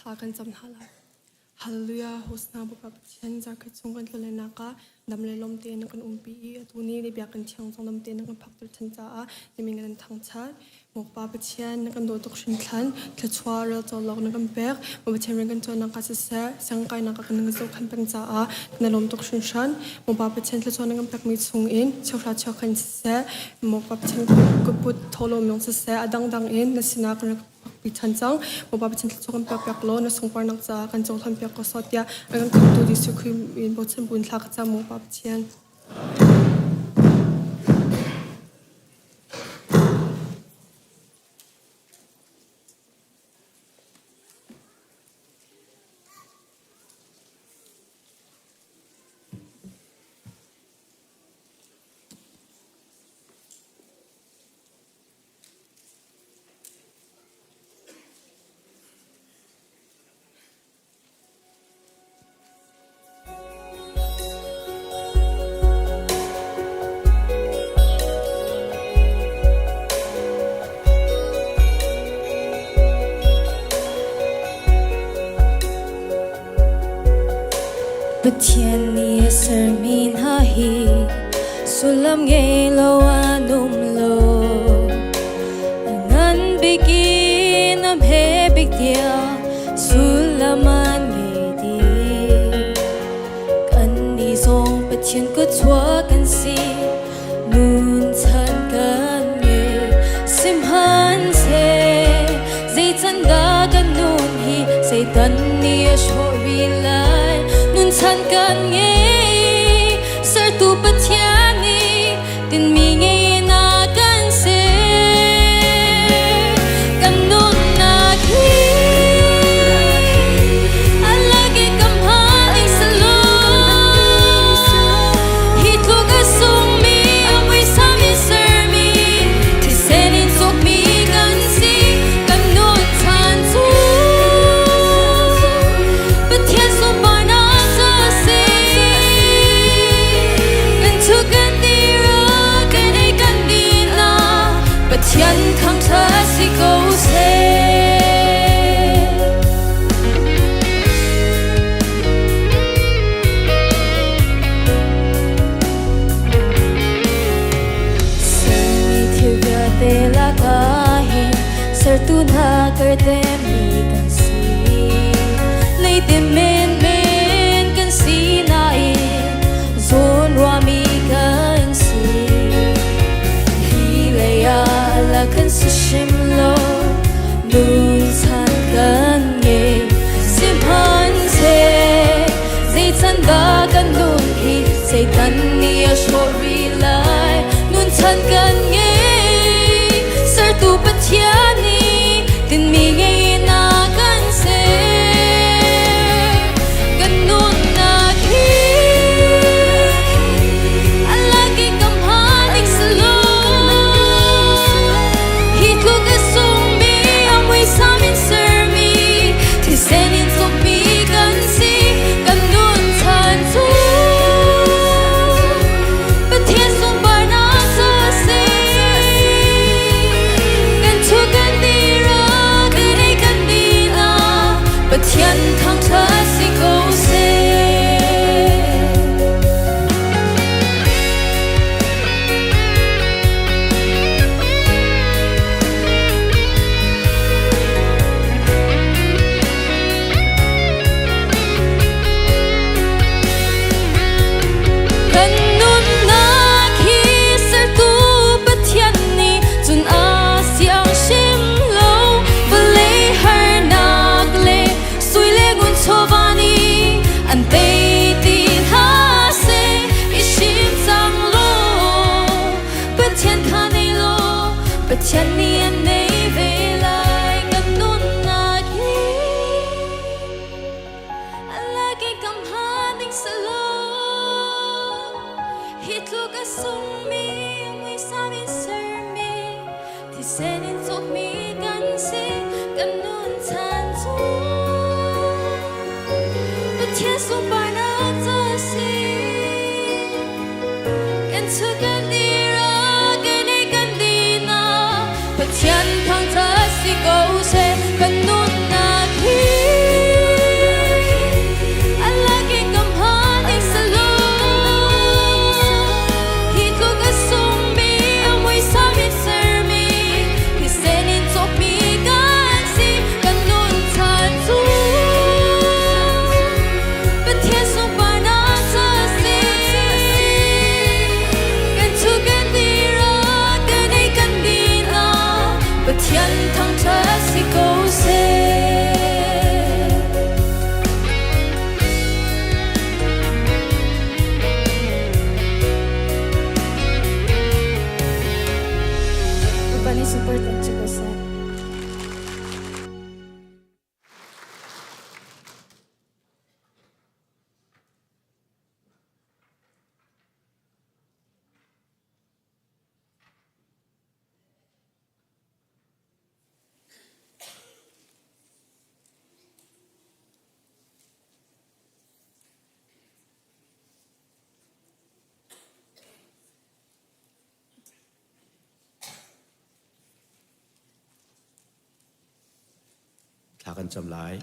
Thla kan cam hna lai. Hallelujah, Hosna Bawipa Pathian zarkhat chung kan tlalennak ah dam le lawm tein na kan umpi i atu ni na biakinn thiang zong dam tein na kan phakter than caah na min kan thangthat. Bawipa Pathian na kan dawt tuk hrinthlan, thluachuah rel cawlawk na kan pek. Bawipa Pathian rian kan tuannak ah siseh, siangkainak ah kan zohkhan peng caah na lawm tuk hringhran. Bawipa Pathian thluachuah na kan pekmi chungin cheuhra cheukhan siseh, Bawipa Pathian kutput thawhlawm lawng siseh, a dangdang in na sinah kan rak pi ṭhan cang. Bawipa Pathian thluachuah kan pek piak law na sungparnak caah kan cohlan piak ko sawh tiah a kan khamhtu Jesuh Khrih min bochan buin thla ka cam Bawipa Pathian. Pathian nih a sermi hna hi sullam ngei lo an um lo. A ngan bik in a hme bik tiang sullam an ngei dih. Kannih zong Pathian kutchuak kan si, nun chan kan ngei. Sihmanhseh zei can dah kan nun hi Satan nih a hrawh rih lai. Nun chan kan ngei, sertu Pathian nih tinhmi ngei in a kan ser. Kan nunnak hi a lak i kam hang salo. Hi tluk a sungmi a muisam in sermi thisen in cawkmi kan si. Kan nun chan cu Pathian sunparnak cu a si. Kan thu kan tira kan ei kan dina Pathian thangṭhat si ko seh. Sermi thil vialte lakah hin sertu hna kardemmi kan si. Leitin menmen kan si nain zawn ruahmi kan si. Hi lei ah la kan si hrim lo, nun chan kan ngei. Sihmanhseh zei can dah kan nun hi Satan nih a hrawh rih lai. Nun chan kan ngei, sertu Pathian nih tinhmi ngei in a kan ser. Kan nunnak hi a lak i kam hanik salo. Hi tluk a sungmi a muisam in sermi thisen in cawkmi kan si. Kan nun chan cu Pathian sunparnak cu a si. Kan thu kan tira kan ei kan dina Pathian thangṭhat si ko seh. Kan nunnak hi sertu Pathian nih cun a siang hrim lo. Vawlei harnak le sui le ngun chawva nih an tei ti hlah seh. I hrim cang law Pathian kha nei law Pathian nih an nei ve lai. Kan nunnak hi a lak i kam ding salo. Hi tluk a sungmi muisam in sermi thisen in cawkmi kan si. Kan nun chan cu Pathian sunparnak cu a si. Kan chu kan dira kan ei kan dina Pathian thangṭhat si ko seh. Kan nunnak hi. Bawipa nih sunparnak cu ko seh. Thla kan cam lai.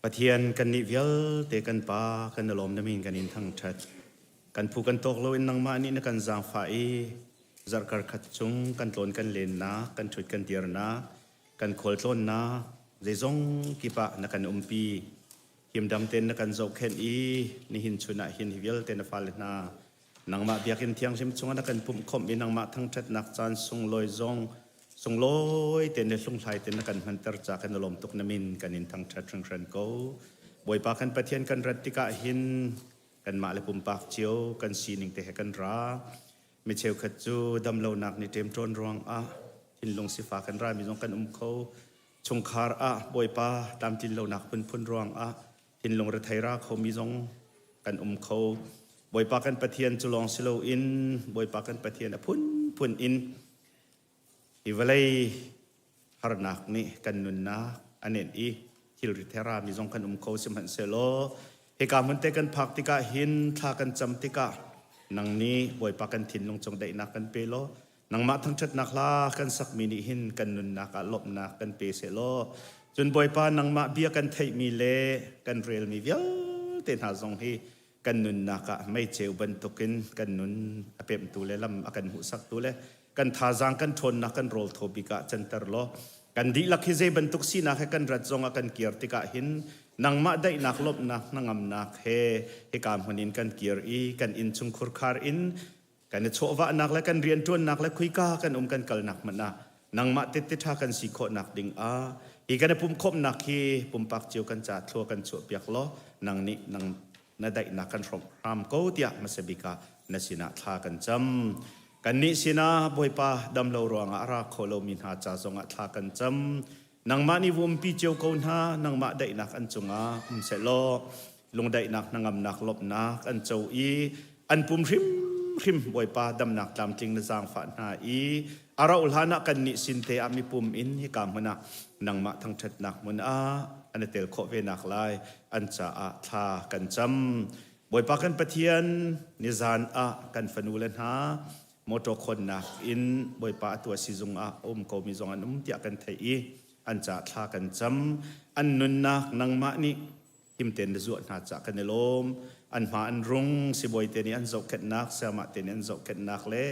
Pathian kannih vialte kan Pa kan i lawm na min kan in thangṭhat. Kan phu kan tawk loin nangmah nih na kan zaangfah i zarhkar khat chung kan tlawn kan lennak, kan ṭhut kan dirnak, kan khualtlawnnak zeizong kip ah na kan umpi. Himdam tein na kan zohkhenh i nihin chun ah hin hi vialte na fale hna nangmah biakinn thianghlim chungah na kan pumhkhawmh i nangmah thangṭhatnak caan sunglawi zong sunglawi tein le hlunghlai tein na kan hmanter ca kan i lawm tuk na min kan in thangṭhat hringhran ko. Bawipa kan Pathian kan rat tikah hin kanmah le pumpak cio kan sining te he kan ra. Mi cheukhat cu damlonak nih ṭemṭawn ruangah thinlung sifak kan rami zong kan um kho. Chungkhar ah Bawipa tlamtlin lonak phunphun ruangah thinlung rethei ra khomi zong kan um kho. Bawipa kan Pathian cu lawng si loin Bawipa kan Pathian a phunphun in hi vawlei harnak nih kan nunnak a nenh i thilri therami zong kan um kho sihmanhsehlaw hika hmun te kan phak tikah hin thla kan cam tikah nang nih Bawipa kan thinlung cung daihnak kan pe law nangmah thangṭhatnak hla kan sakmi nih hin kan nunnak ah lawmhnak kan pe seh law cun Bawipa nangmah bia kan theihmi le kan relmi vialte hna zong hi kan nunnak ah meiceu bantukin kan nun a pemhtu le lam a kan hmuhsaktu le kan thazaang kan ṭhawnnak kan rawl thaw bik ah canter law kan dihlak hi zei bantuk sinak he kan rat zong ah kan kir tikah hin nangmah daihnak lawmhnak hnangamnak he hika hmun in kan kir i kan inn chung khurkhar in kan i chawhvahnak le kan rianṭuannak le khuika kan um kan kalnak hmanh ah nangmah tette ṭha kan si khawhnak ding ah hi kan i pumkhawmhnak hi pumpak cio kan ca thlua kan chuahpiak law nang nih nang na daihnak kan hrawmh hram ko tiah hmasa bik ah na sinah thla kan cam. Kannih sinah Bawipa dam lo ruangah a ra kho lomi hna ca zongah thla kan cam. Nangmah nih vumpi cio ko hna, nangmah daihnak an cungah um sehlaw lungdaihnak hnangamnak lawmhnak an co i an pum hrimhrim Bawipa damnak tlamtling na zaangfah hna i a rauh hlan ah kannih sin te ah mipum in hika hmun ah nangmah thangṭhatnak hmun ah an i tel khawh ve nak lai an caah thla kan cam. Bawipa kan Pathian nizan ah kan fanu le hna motor khonnak in Bawipa atu a sizung ah a um komi zong an um tiah kan theih i an caah thla kan cam. An nunnak nangmah nih himten na zuah hna cah kan i lawm. An hma an rung, sibawi te nih an zohkhenhnak, sayamah te nih an zohkhenhnak le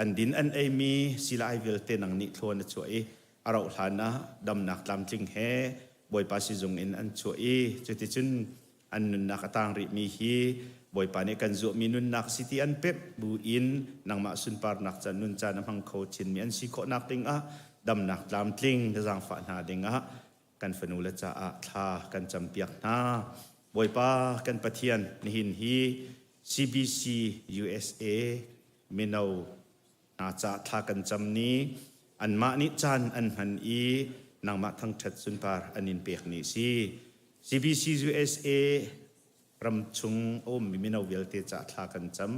an din an eimi silai vialte nang nih thlua na chuah i a rauh hlan ah damnak tlamtling he Bawipa sizung in an chuah i cuticun an nunnak a tang rihmi hi Bawipa nih kan zuahmi nunnak si ti an pemh buin nangmah sunparnak can nun caan a hmang kho chinmi an si khawhnak dingah damnak tlamtling na zaangfah hna dingah kan fanu le caah thla kan campiak hna. Bawipa kan Pathian nihin hi CBC USA mino hna caah thla kan cam ni anmah nih caan an hman i nangmah thangṭhat sunpar an in pek ni si. CBC USA ram chung a ummi mino vialte caah thla kan cam.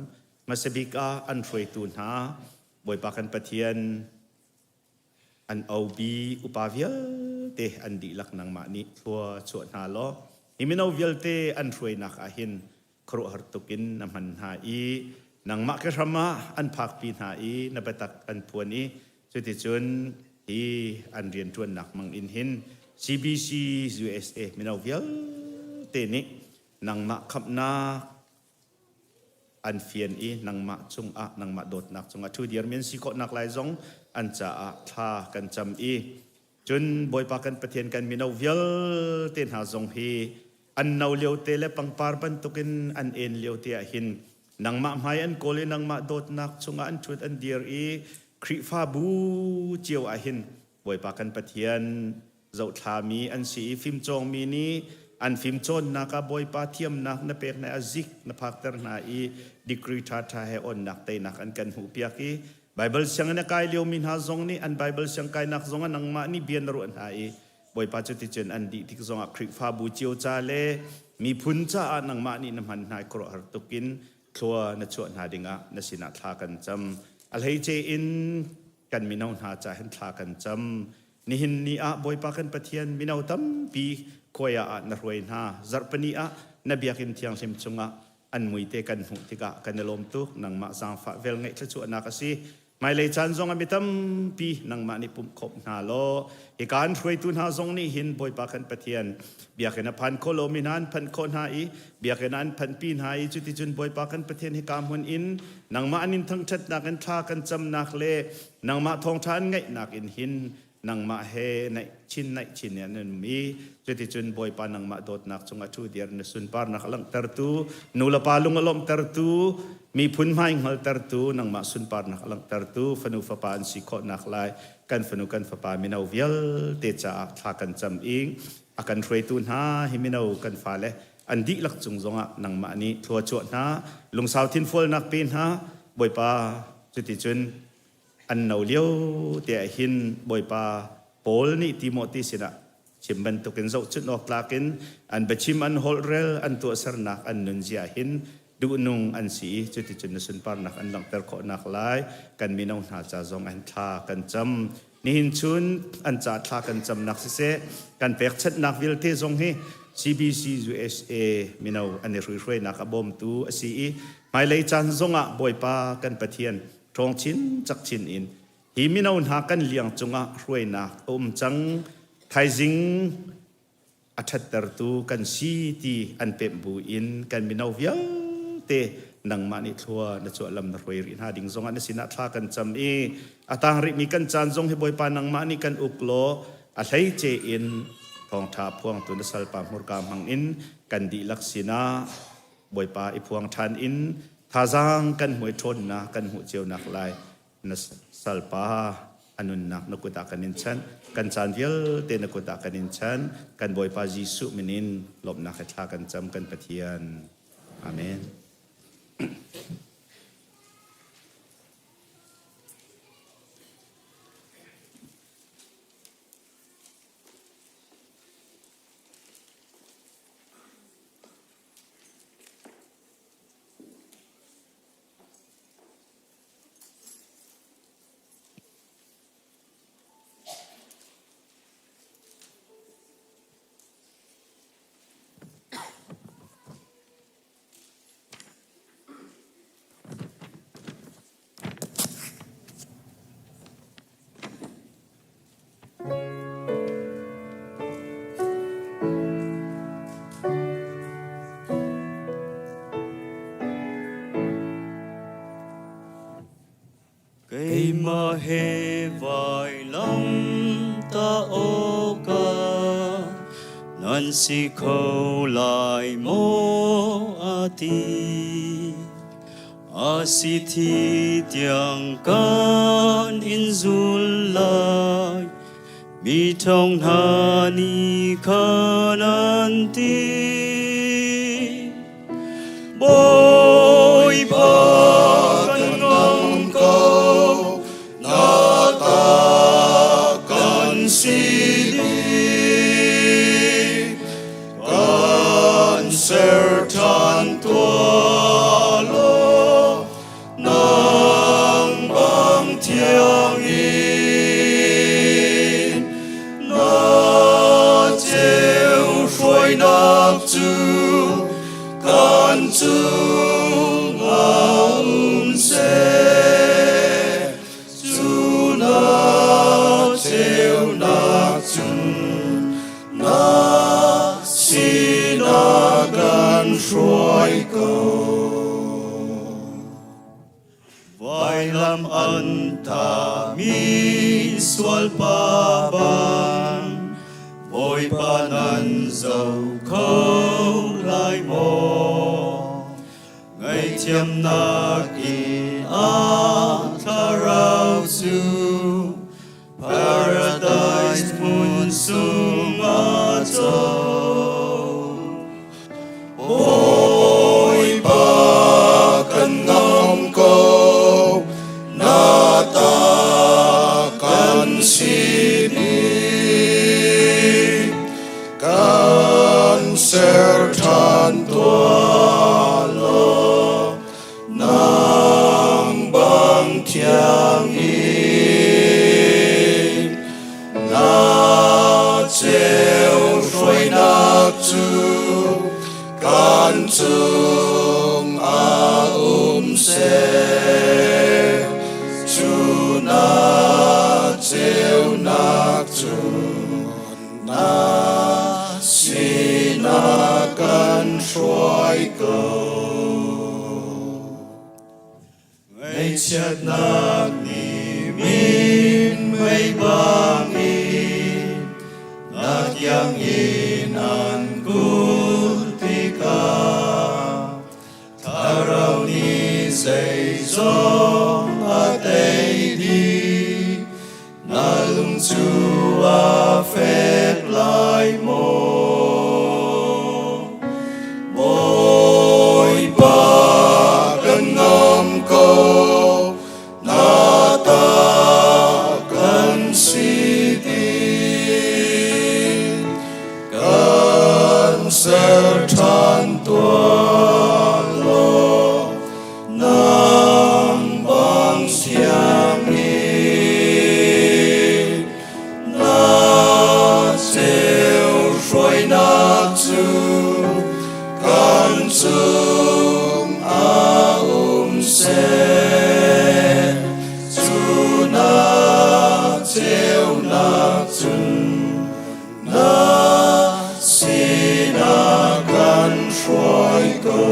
Hmasa bik ah an hruaitu hna Bawipa kan Pathian an obi upa vialte an dihlak nangmah nih thlua chuah hna law hi mino vialte an hruainak ah hin khuaruahhar tuk in na hman hna i nangmah ke hram ah an phakpi hna i na biatak an phuan i cuticun hi an rianṭuannak mang in hin CBC USA mino vialte nih nangmah khamhnak an fian i nangmah cungah nangmah dawtnak cungah ṭhu dirmi an si khawhnak lai zong an caah thla kan cam i cun Bawipa kan Pathian kan mino vialte hna zong hi an no lio te le pangpar bantukin an en lio te ah hin nangmah hmai an kawl i nangmah dawtnak chungah an ṭhut an dir i Khrihfabu cio ah hin Bawipa kan Pathian zohthlami an si i fimcawngmi nih an fimcawnnak ah Bawipa thiamnak na pek hna a zik na phakter hna i degree ṭhaṭha he onnak teinak an kan hmuhpiak i. Baibal sianginn a kai liomi hna zong nih an Baibal siangkainak zongah nangmah nih bia na ruah hna i Bawipa cuticun an dih tik zongah Khrihfabu cio ca le miphun caah nangmah nih na hman hna i khuaruahhar tukin thlua na chuah hna dingah na sinah thla kan cam. A hleice in kan mino hna ca hin thla kan cam. Nihin ni ah Bawipa kan Pathian mino tampi khuai ah na hruai hna. Zarhpini ah na biakinn thianghlim chungah an muite kan hmuh tikah kan i lawm tuk. Nangmah zaangfah velngeih thluachuahnak a si. Hmailei caan zong ah mi tampi nangmah nih pumh khawp hna law hika an hruaitu hna zong nih hin Bawipa kan Pathian biakinn a phan kho lomi hna an phanh khawh hna i biakinn ah an phanhpi hna i cuticun Bawipa kan Pathian hika hmun in nangmah an in thangṭhatnak in thla kan camnak le nangmah thawngṭha an ngaihnak in hin nangmah he naih chin naih chin in an um i cuticun Bawipa nangmah dawtnak cungah ṭhu dir na sunparnak a langhtertu nu le pa lung a lawmhtertu miphun hmai hngaltertu nangmah sunparnak a langhtertu fanu fapa an si khawhnak lai kan fanu kan fapa mino vialte caah thla kan cam i a kan hruaitu hna hi mino kan fale an dihlak cung zongah nangmah nih thlua chuah hna lungsau thinfualnak pe hna Bawipa cuticun an no lio te ah hin Bawipa Paul nih Timote sinah chim bantukin zohchunh awk tlak in an biachim an holhrel an tuahsernak an nunzia hin duhnung an si i cuticun na sunparnak an langhter khawhnak lai kan mino hna ca zong an thla kan cam. Nihin chun an ca thla kan camnak siseh kan pekchanhnak vialte zong hi CBC USA mino an i hruihruainak a bawmtu a si i hmailei caan zongah Bawipa kan Pathian ṭhawng chin cak chin in hi mino hna kan liang cungah hruainak a um cang. Thaizing a ṭhattertu kan si ti an pemh bu in kan mino vialte nangmah nih thlua na chuah lam na hruai rih hna ding zongah na sinah thla kan cam i a tang rihmi kan caan zong hi Bawipa nangmah nih kan uk law a hleice in thawngṭha phuangtu na salpa hmurka hmang in kan dihlak sinah Bawipa i phuang ṭhan in thazaang kan hmuai ṭhawnnak kan hmuh cionak lai na salpa a nunnak na kut ah kan in chanh. Kan caan vialte na kut ah kan in chanh. Kan Bawipa Jesuh min in lawmhnak he thla kan cam kan Pathian. Amen. Keimah he vailam ta awkah nan si kho lai maw a ti. A si thi tiang kan in zul lai, mi ṭhawng hna nih khan an ti. Bawipa kan ngam ko, na ta kan si dih. Kan ser ṭhan tuah law, nang bang thiang in na ceu hruainak cu kan cungah um seh. Cu na ceunak cun na sinah kan hruai ko. Vailam an tami sualpa bang Bawipa nan zoh kho lai maw? Ngaihthiamnak in a thlarau cu Paradise hmun sung a co. Bawipa kan ngam ko, na ta. cun na sinah kan hruai ko. Ngaihchiatnak nih min mei bangin na kiangin an kulh tikah Thlarau nih zeizong a tei dih na lung cu a fek lai maw? Bawipa kan ngam ko, na ta kan si dih. Kan ser ṭhan tuah law, nang bang siang in na ceu hruainak cu kan cung ah um seh. Cu na ceunak cun na sinah kan hruai ko.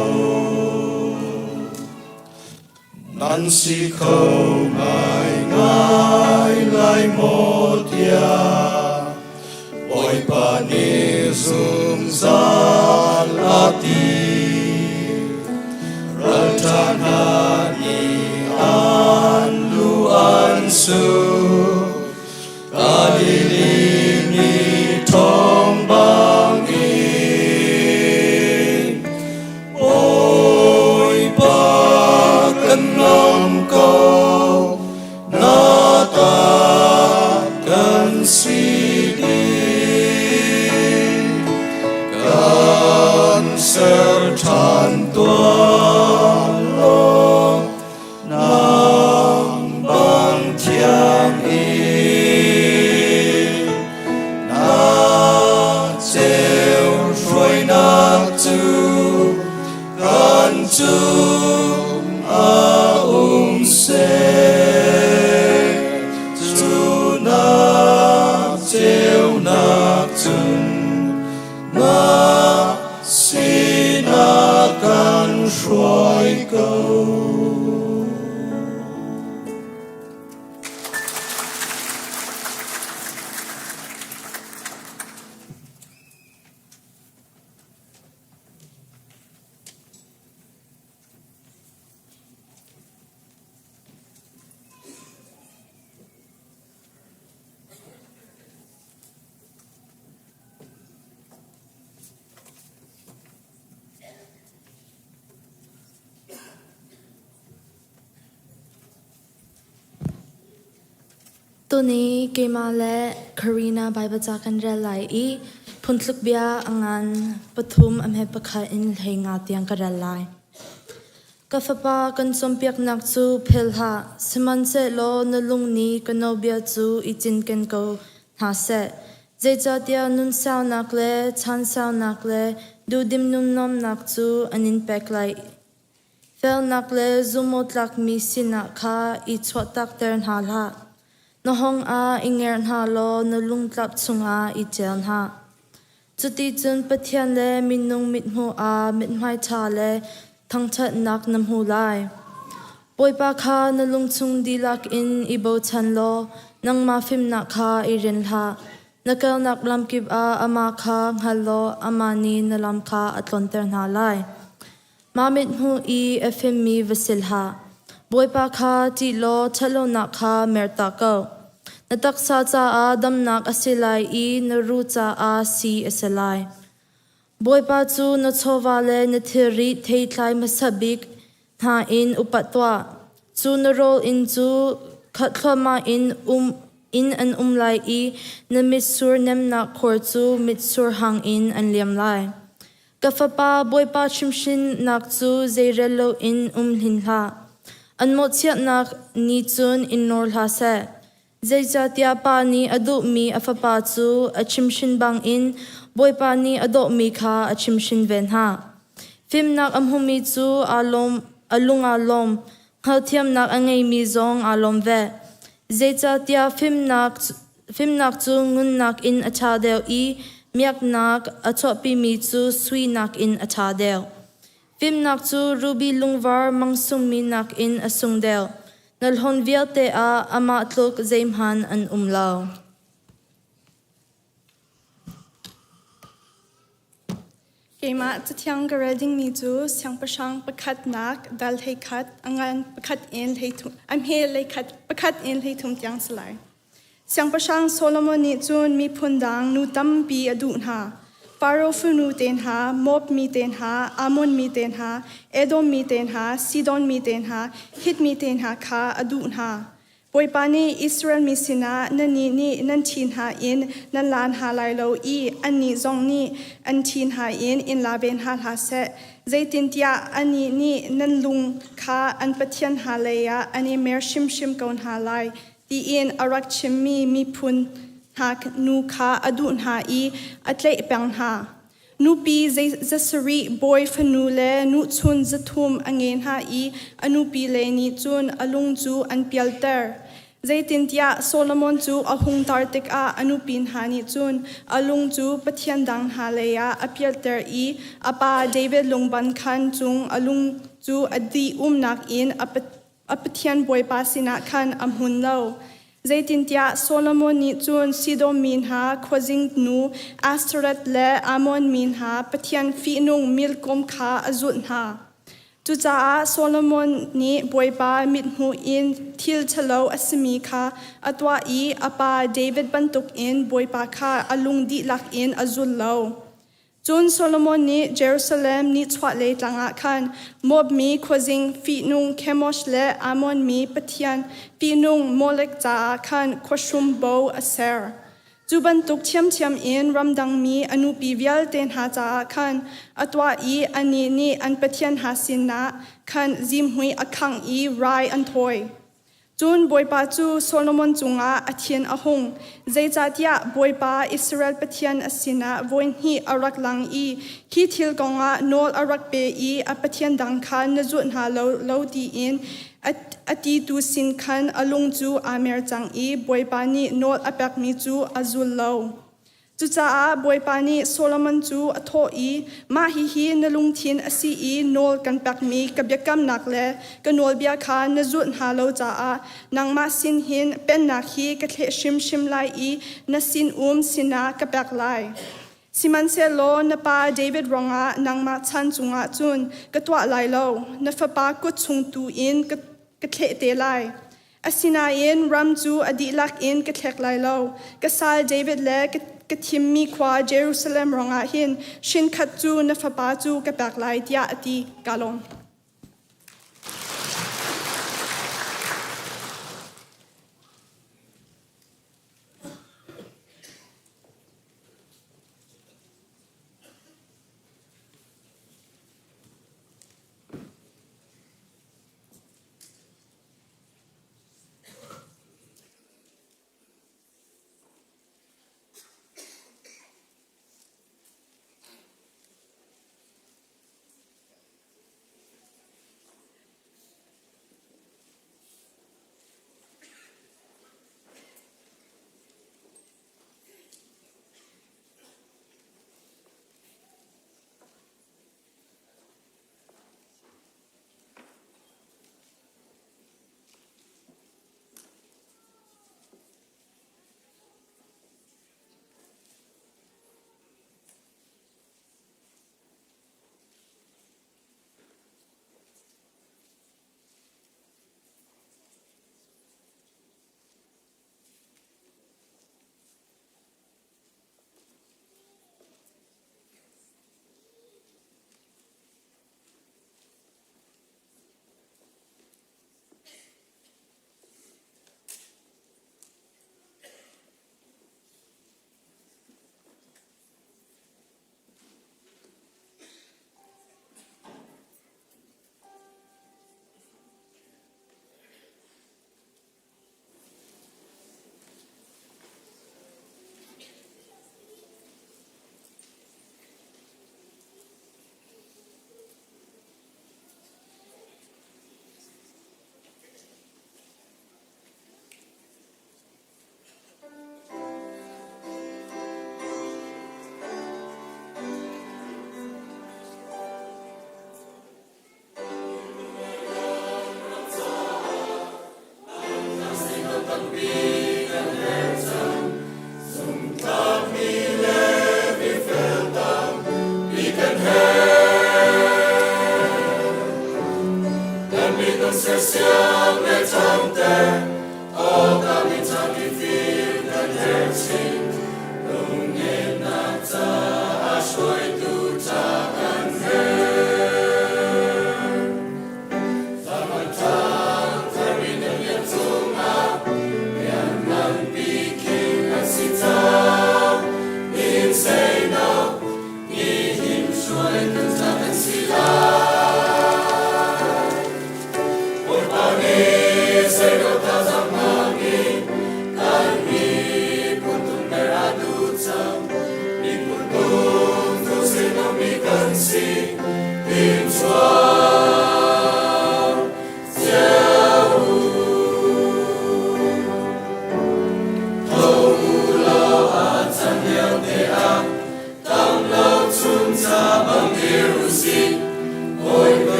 Nan si kho ngaingai lai maw tiah Bawipa nih zungzal a ti. Ralṭha hna nih an lu an suk. Galilee mi ṭhawng bangin Bawipa kan ngam ko, na ta kan si dih. Kan ser ṭhan tuah law, Nang bang thiang in na ceu hruainak cu kan cung ah um seh. Cu na ceunak cun na sinah kan hruai ko. Tuni keimah le Karina Baibal ca kan rel lai i phungthluk bia a ngan pathum a hme pakhat in 15 tiang ka rel lai. Ka fapa, kan cawnpiaknak cu philh hlah, sihmanhsehlaw na lung nih ka nawlbia cu i cinken ko hna seh. Zeicahtiah nun saunak le chan saunak le duhdim nunnuamnak cu an in pek lai. Felnak le zumhawktlakmi sinah kha i chuahtakter hna hlah. Na hawng ah i ngerh hna law na lungtlap chungah i ṭial hna. Cuticun Pathian le minung mithmuh ah mithmai ṭha le thangṭhatnak na hmu lai. Bawipa kha na lungchung dihlak in i bochan law nangmah fimnak kha i rin hlah. Na kalnak lamkip ah amah kha hngal law amah nih na lam kha a tlonter hna lai. Mah mithmuh i a fimmi va si hlah. Bawipa kha ṭih law ṭhatlonak kha mertak ko. Na taksa caah damnak a si lai i na ruh caah sii a si lai. Bawipa cu na chawva le na thilri theitlai hmasa bik hna in upat tuah. Cu na rawl inn cu khat thluahmah in um in an um lai i na mitsur nemnak khor cu mitsur hang in an liam lai. Ka fapa, Bawipa chimhhrinnak cu zeirel loin um hin hlah. An mawhchiatnak nih cun in nawr hlah seh. Zeicahtiah pa nih a duhmi a fapa cu a chimhhrin bangin Bawipa nih a dawhmi kha a chimhhrin ve hna. Fimnak a hmumi cu aa lawm, a lung aa lawm, hngalhthiamnak a ngeimi zong aa lawm ve. Zeicahtiah fimnak. Fimnak cu ngun nakin a ṭha deuh i miaknak a chuahpimi cu sui nakin a ṭha deuh. Fimnak cu ruby lungvar mangsungmi nakin a sung deuh. Na hlawn vialte ah amah tluk zeihmanh an um lo. Keimah cathiang ka rel dingmi cu siangpahrang pakhatnak dal 11 a ngan pakhat in 13 a hme 11 pakhat in 13 tiang si lai. Siangpahrang Solomon nih cun miphun dang nu tampi a duh hna. Faro fanu te hna, Moab mi te hna, Ammon mi te hna, Edom mi te hna, Sidon mi te hna, Hit mi te hna kha a duh hna. Bawipa nih Israel mi sinah nannih nih nan ṭhi hna in nan la hna lai lo i annih zong nih an ṭhi hna in in la ve hna hlah seh. Zeitintiah annih nih nan lung kha an pathian hna leiah an i mer hrimhrim ko hna lai, tiin a rak chimmi miphun hna nu kha a duh hna i a tlaih peng hna. Nupi zasarih bawi fanu le nuchun 300 a nge hna i a nupile nih cun a lung cu an pialter. Zeitintiah Solomon cu a hung tar tikah a nupi hna nih cun a lung cu pathian dang hna leiah a pialter i a pa David lungban khan cung a lung cu a dih umnak in a a Pathian Bawipa sinah khan a hmun lo. Zeitintiah Solomon nih cun Sidon mi hna khuazing nu Ashtoreth le Ammon mi hna pathian fihnung Milkom kha a zulh hna. Cucaah Solomon nih Bawipa mithmuh in thil ṭhalo a simi kha a tuah i a pa David bantukin Bawipa kha a lung dihlak in a zul lo. Cun Solomon nih Jerusalem nichuahlei tlang ah khan Moab mi khuazing fihnung Khemosh le Ammon mi pathian fihnung Molek caah khan khuahrum bo a ser. Cu bantuk ṭhiamṭhiam in ramdang mi a nupi vialte hna caah khan a tuah i annih nih an pathian hna sinah khan zimhmui a khangh i rai an thawi. Cun Bawipa cu Solomon cungah a thin a hung, zeicahtiah Bawipa Israel Pathian a sinah voi hnih a rak lang i hi thil kongah nawl a rak pe i a pathian dang kha na zulh hna lo, lo tiin a titu sin khan a lung cu aa mer cang i Bawipa nih nawl a pekmi cu a zul lo. Cucaah Bawipa nih Solomon cu a thawh i, Mah hihi na lungthin a si i nawl kan pekmi ka biakamnak le ka nawlbia kha na zulh hna lo caah nangmah sin hin pennak hi ka thleh hrimhrim lai i na sinum sinah ka pek lai. Sihmanhsehlaw na pa David ruangah nangmah chan cungah cun ka tuah lai lo, na fapa kut chung tu in ka thleh te lai. Asinain ram cu a dihlak in ka thlek lai lo. Ka sal David le ka thimmi khua Jerusalem ruangah hin hrinkhat cu na fapa cu ka pek lai tiah a ti. Ka lawm.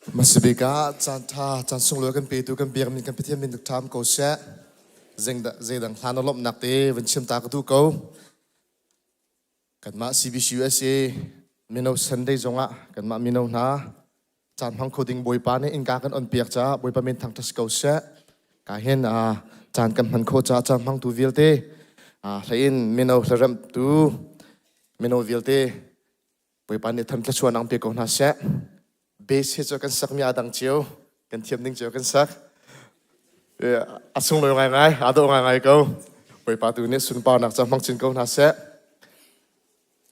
Hmasabik ah caan ṭha, caan sunglawi kan petu kan biakmi kan Pathian min ṭham ko seh. Zeidang hlan a lawmhnak te van chim ta ka duh ko. Kanmah CBCUSA Mino Sunday zongah kanmah mino hna caan hmang kho ding Bawipa nih innka kan on piak caah Bawipa min thangṭhat si ko seh. Ka hin caan kan hman khawh caah caan hmangtu vialte hlei in mino hlaremhtu mino vialte Bawipa nih tham thluachuah nang pe ko hna seh. Bass hi cu kan sakmi aa dang cio, kan thiam ning cio kan sak. A sunglawi ngaingai, aa dawh ngaingai ko. Bawipa tu nih sunparnak ca hmang chin ko hna seh.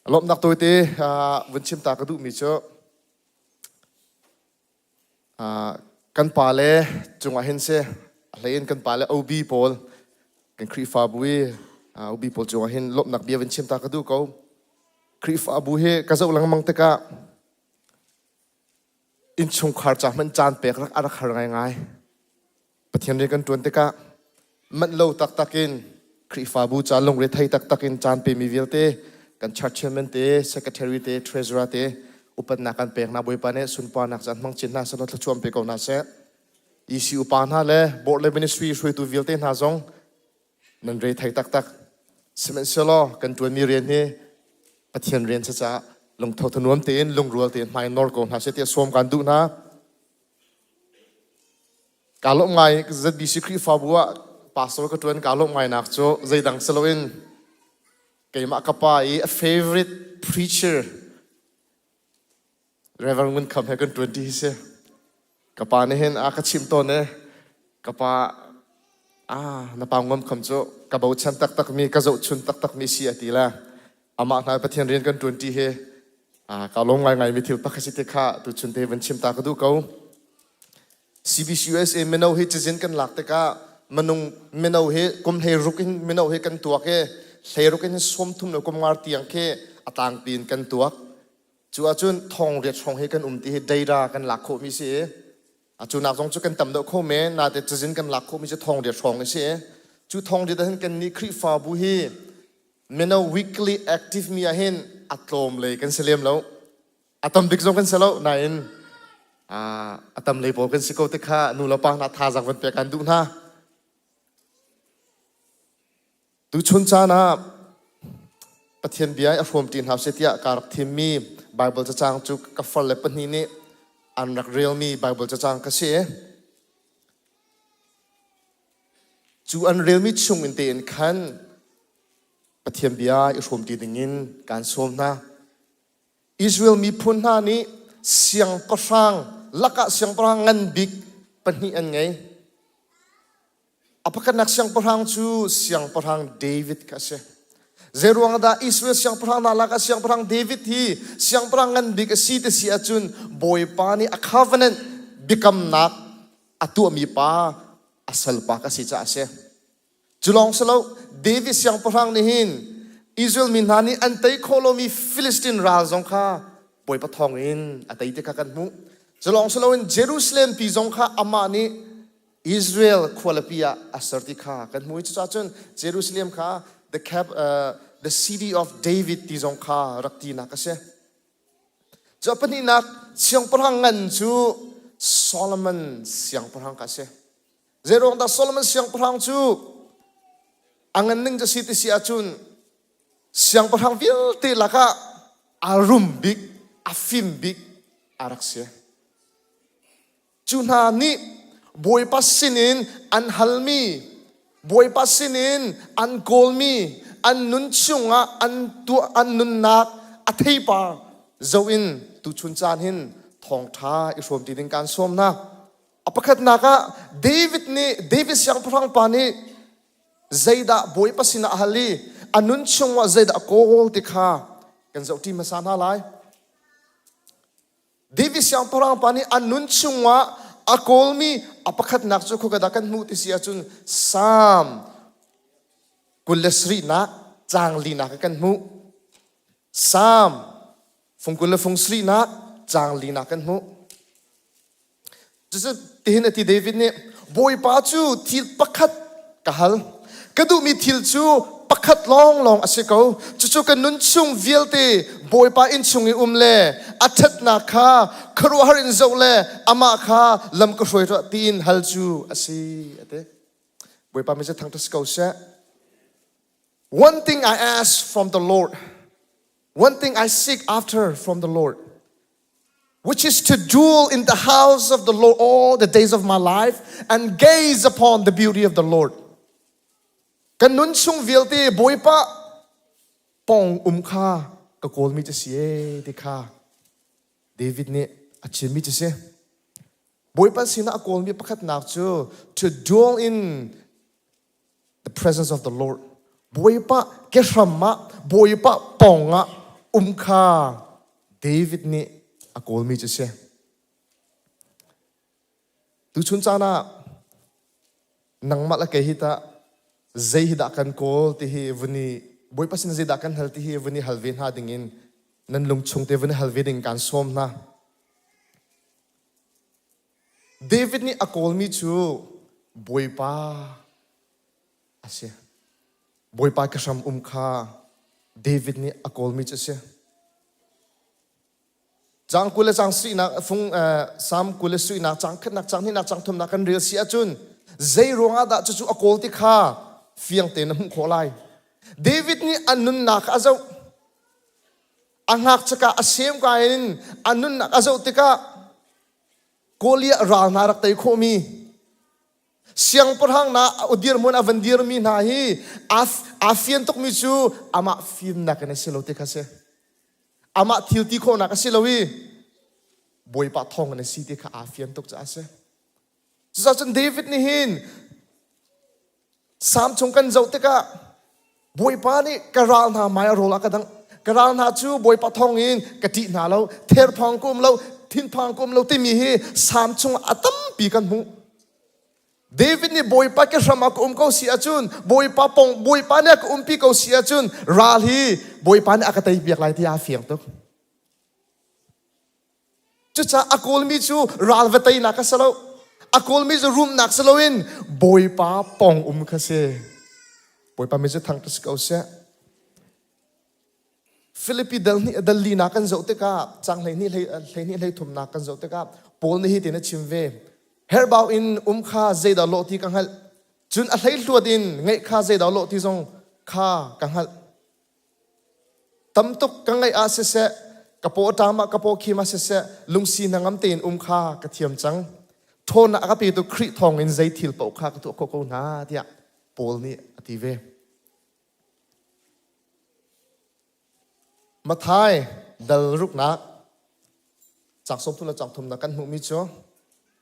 Lawmhnak tawite vun chim ta ka duhmi cu kan pa le cungah hin si a hlei in kan pa le OB pawl kan Khrihfabu i OB pawl cungah hin lawmhnak bia vun chim ta ka duh ko. Khrihfabu hi ka zoh lengmang tikah innchungkhar ca hmanh caan pek rak a rak har ngaingai. Pathian rian kan ṭuan tikah manh lo taktak in Khrihfabu ca lungre thei taktak in caan pemi vialte kan church chairman te, secretary te, treasurer te upatnak kan pek hna Bawipa nih sunparnak caan hmang chin hna seh law thluachuah pe ko hna seh. EC upa hna le board le ministry hruaitu vialte hna zong nan re thei taktak. Sihmanhsehlaw kan ṭuanmi rian hi Pathian rian si caah lungtho thanuam tein lungrual tein hmai nor ko hna seh tiah sawm kan duh hna. Kaa lawmh ngai ZBC Khrihfabu ah pastor ka ṭuan kaa lawmh ngainak cu zeidang si loin keimah ka pa i a favorite preacher Reverend Ngun Kham he kan ṭuan ṭi hi si. Ka pa nih hin a ka chimh tawn i ka pa ah na pa Ngam Kham cu ka bochan taktakmi ka zohchun taktakmi si a ti le amah hna Pathian rian kan ṭuan ṭi hi kaa lawm ngaingaimi thil pakhat si ti kha tuchun te van chim ta ka duh ko. CBCUSA mino hi cazin kan lak tikah minung mino hi kum 16 in mino hi kan tuak i 16 in 30 le kum ngar tiang khi a tlangpi in kan tuak. Cu ahcun thong riat hrawng hi kan um ti hi data kan lak khawhmi si i a cu nak zong cu kan tam deuh kho men nate cazin kan lak khawhmi cu thong riat hrawng i si i cu thong riat ah hin kan nih Khrihfabu hi mino weekly active mi ah hin a tlawm lei kan si lem lo. A tam bik zong kan si lo nain a tam lei pawl kan si ko te kha nu le pa hna thazaang van pek an duh hna. Tuchun caan ah Pathian bia i a hrawmṭi hna seh tiah kaa rak thimmi Baibal cacang cu ka farle pahnih nih an rak relmi Baibal cacang ka si. Cu an relmi chung in tein khan Pathian bia i hrawmṭi dingin kaan sawm hna. Israel miphun hna nih siangpahrang lakah siangpahrang ngan bik pahnih an ngei. A pakhatnak siangpahrang cu siangpahrang David kha a si. Zeiruang dah Israel siangpahrang hna lakah siangpahrang David hi siangpahrang ngan bik a si ti si ahcun Bawipa nih a covenant biakamnak a tuahmi pa a salpa ka si caah a si. Cu lawng si lo, David siangpahrang nih hin Israel mi hna nih an tei khawh lomi Filistin ral zong kha Bawipa thawng in a tei ti kha kan hmuh. Cu lawng si loin Jerusalem pi zong kha amah nih Israel khualipi ah a ser ti kha kan hmuh i cucaah cun Jerusalem kha the cap, uh, the city of David ti zong kha rak tinak a si. Cu a pahnihnak siangpahrang ngan cu Solomon siangpahrang kha a si. Zeiruang dah Solomon siangpahrang cu a ngan ning cu si ti si ahcun siangpahrang vialte lakah a rum bik, a fim bik a rak si. Cu hna nih Bawipa sinin an halmi, Bawipa sinin an kawlmi, an nun chungah an tuah an nunnak a theipar zoh in tuchun caan hin thawngṭha i hrawm ti ding kaan sawm hna. A pakhatnak ah David nih David siangpahrang pa nih zeidah Bawipa sinah a hal i a nun chungah zeidah a kawl ti kha kan zohṭi hmasa hna lai. David siangpahrang pa nih a nun chungah a kawlmi a pakhatnak cu khuaka dah kan hmuh ti si ahcun Psalm 27nak caang linak ah kan hmuh. Psalm fung 20 le fung sarihnak caang linak kan hmuh. Cucu tihin a ti David nih Bawipa cu thil pakhat ka hal. Ka duhmi thil cu Pakhat lawnglawng a si ko. Cucu ka nun chung vialte Bawipa inn chung i um le a ṭhatnak kha khuaruahhar in zoh le amah kha lam ka hruai tuah tiin hal cu a si, a ti. Bawipa min cu thangṭhat si ko seh. One thing I ask from the Lord, one thing I seek after from the Lord, which is to dwell in the house of the Lord all the days of my life and gaze upon the beauty of the Lord. Kan nun chung vialte Bawipa pong um kha ka kawlmi cu si e ti kha David nih a chimmi cu si. Bawipa sinah a kawlmi pakhatnak cu to dwell in the presence of the Lord. Bawipa kehram ah, Bawipa pawng ah um kha David nih a kawlmi cu si. Tuchun caan ah nangmah le kei hi tah zei hi dah kan kawl ti hi vun i Bawipa sin zeidah kan hal ti hi vun i hal ve hna ding in nan lungchung te vun i hal ve ding kaan sawm hna. David nih a kawlmi cu Bawipa a si. Bawipa ka hram um kha David nih a kawlmi cu a si. Caang 20 le caang suinak fung Salm 20 le suinak caang khatnak caang hnihnak caang thumnak kan rel si ahcun zei ruangah dah cucu a kawl ti kha fiang tein na hmuh khawh lai. David nih a nunnak a zoh. A ngakchia a sem ka in a nunnak a zoh tikah Goliath ral hna rak tei khawhmi siangpahrang na dirhmun a van dirmi hna hi aa fian tukmi cu amah fimnak in a si lo ti kha si. Amah thil ti khawhnak a si lo i Bawipa thawng in a si ti kha aa fian tuk caah a si. Cucaah cun David nih hin Salm chung kan zoh tikah Bawipa nih ka ral hna hmai a rawl a ka dangh. Ka ral hna cu Bawipa thawng in ka ṭih hna lo, therphang ka um lo, thinphang ka um lo timi hi Salm chung a tampi kan hmuh. David nih Bawipa ke hram ah ka um ko si ahcun Bawipa pong Bawipa nih a ka umpi ko si ahcun ral hi Bawipa nih a ka tei piak lai ti aa fiang tuk. Cucaah a kawlmi cu ral va teinak a si lo. A kawlmi cu rumnak si loin Bawipa pong um kha si. Bawipa min cu thangṭhat si ko seh. Filipi dal hnih dal li nak kan zoh tikah cang 12 12 hlei thumnak kan zoh tikah Paul nih hitin a chim ve. Herhbau in um kha zeidah lawh ti ka hngalh. Cun a hleihluat in ngeih kha zeidah lawh ti zong kha ka hngalh. Tam tuk ka ngeih ah siseh, ka paw ṭam ah ka paw khim ah siseh, lungsi hnangam tein um kha ka thiam cang. Ṭhawnnak a ka petu Khrih thawngin zei thil paoh kha ka tuah khawh ko hna tiah Paul nih a ti ve. Matthai dal ruknak cak sawm thum le cak thumnak kan hmuhmi cu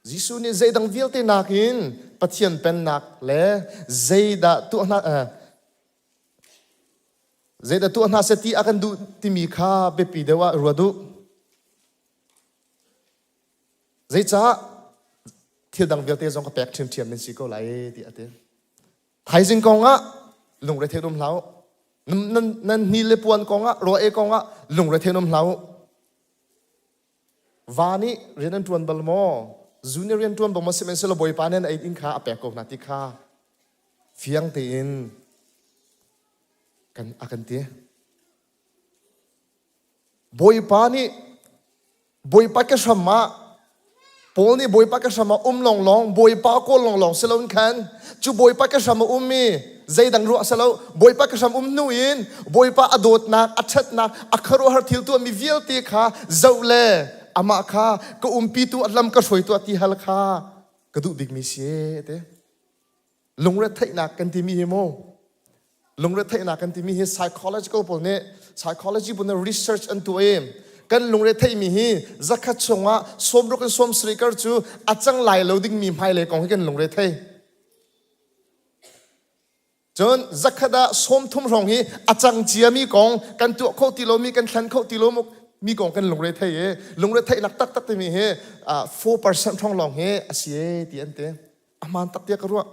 Jesuh nih zeidang vialte nakin Pathian pennak le zeidah tuah hna zeidah tuah hna seh ti a kan duh timi kha biapi deuh ah ruat u. Zeicah thil dang vialte zong ka pek ṭhiamṭhiam nan si ko lai ti a ti. Thaizing kongah lungre um hlah u. Nan, nan hni le puan kongah, raw e kongah lungre um hlah u. Va nih rian an ṭuan bal maw? Zu nih rian ṭuan bal maw? Sihmanhsehlaw Bawipa nih an ei inn kha a pek ko hna ti kha fiang tein kan a kan ti. Bawipa nih Bawipa ke hram ah Paul nih Bawipa ke hram ah um lawnglawng Bawipa kawl lawnglawng si loin khan cu Bawipa ke hram a ummi zeidang ruah si lo Bawipa ke hram um hnu in Bawipa a dawtnak a ṭhatnak a khuaruahhar thil tuahmi vialte kha zoh le amah kha ka umpitu a lam ka hruaitu ti hal kha ka duh bikmi si ti. Lungretheihnak kan timi hi mu lungretheihnak kan timi hi psychological pawl nih psychology pawl nih research an tuah i kan lungretheihmi hi zakhat chungah 60 in 70 kar cu a cang lai lo dingmi hmailei kong hi kan lungrethei. Cun zakhat ah 30 hrawng hi a cang ciami kong kan tuah kho ti lomi kan thlen kho ti lo mi kong kan lungrethei i lungretheihnak taktak timi hi 4% hrawng lawng hi a si e ti an ti. A hmaan tak tiah ka ruah.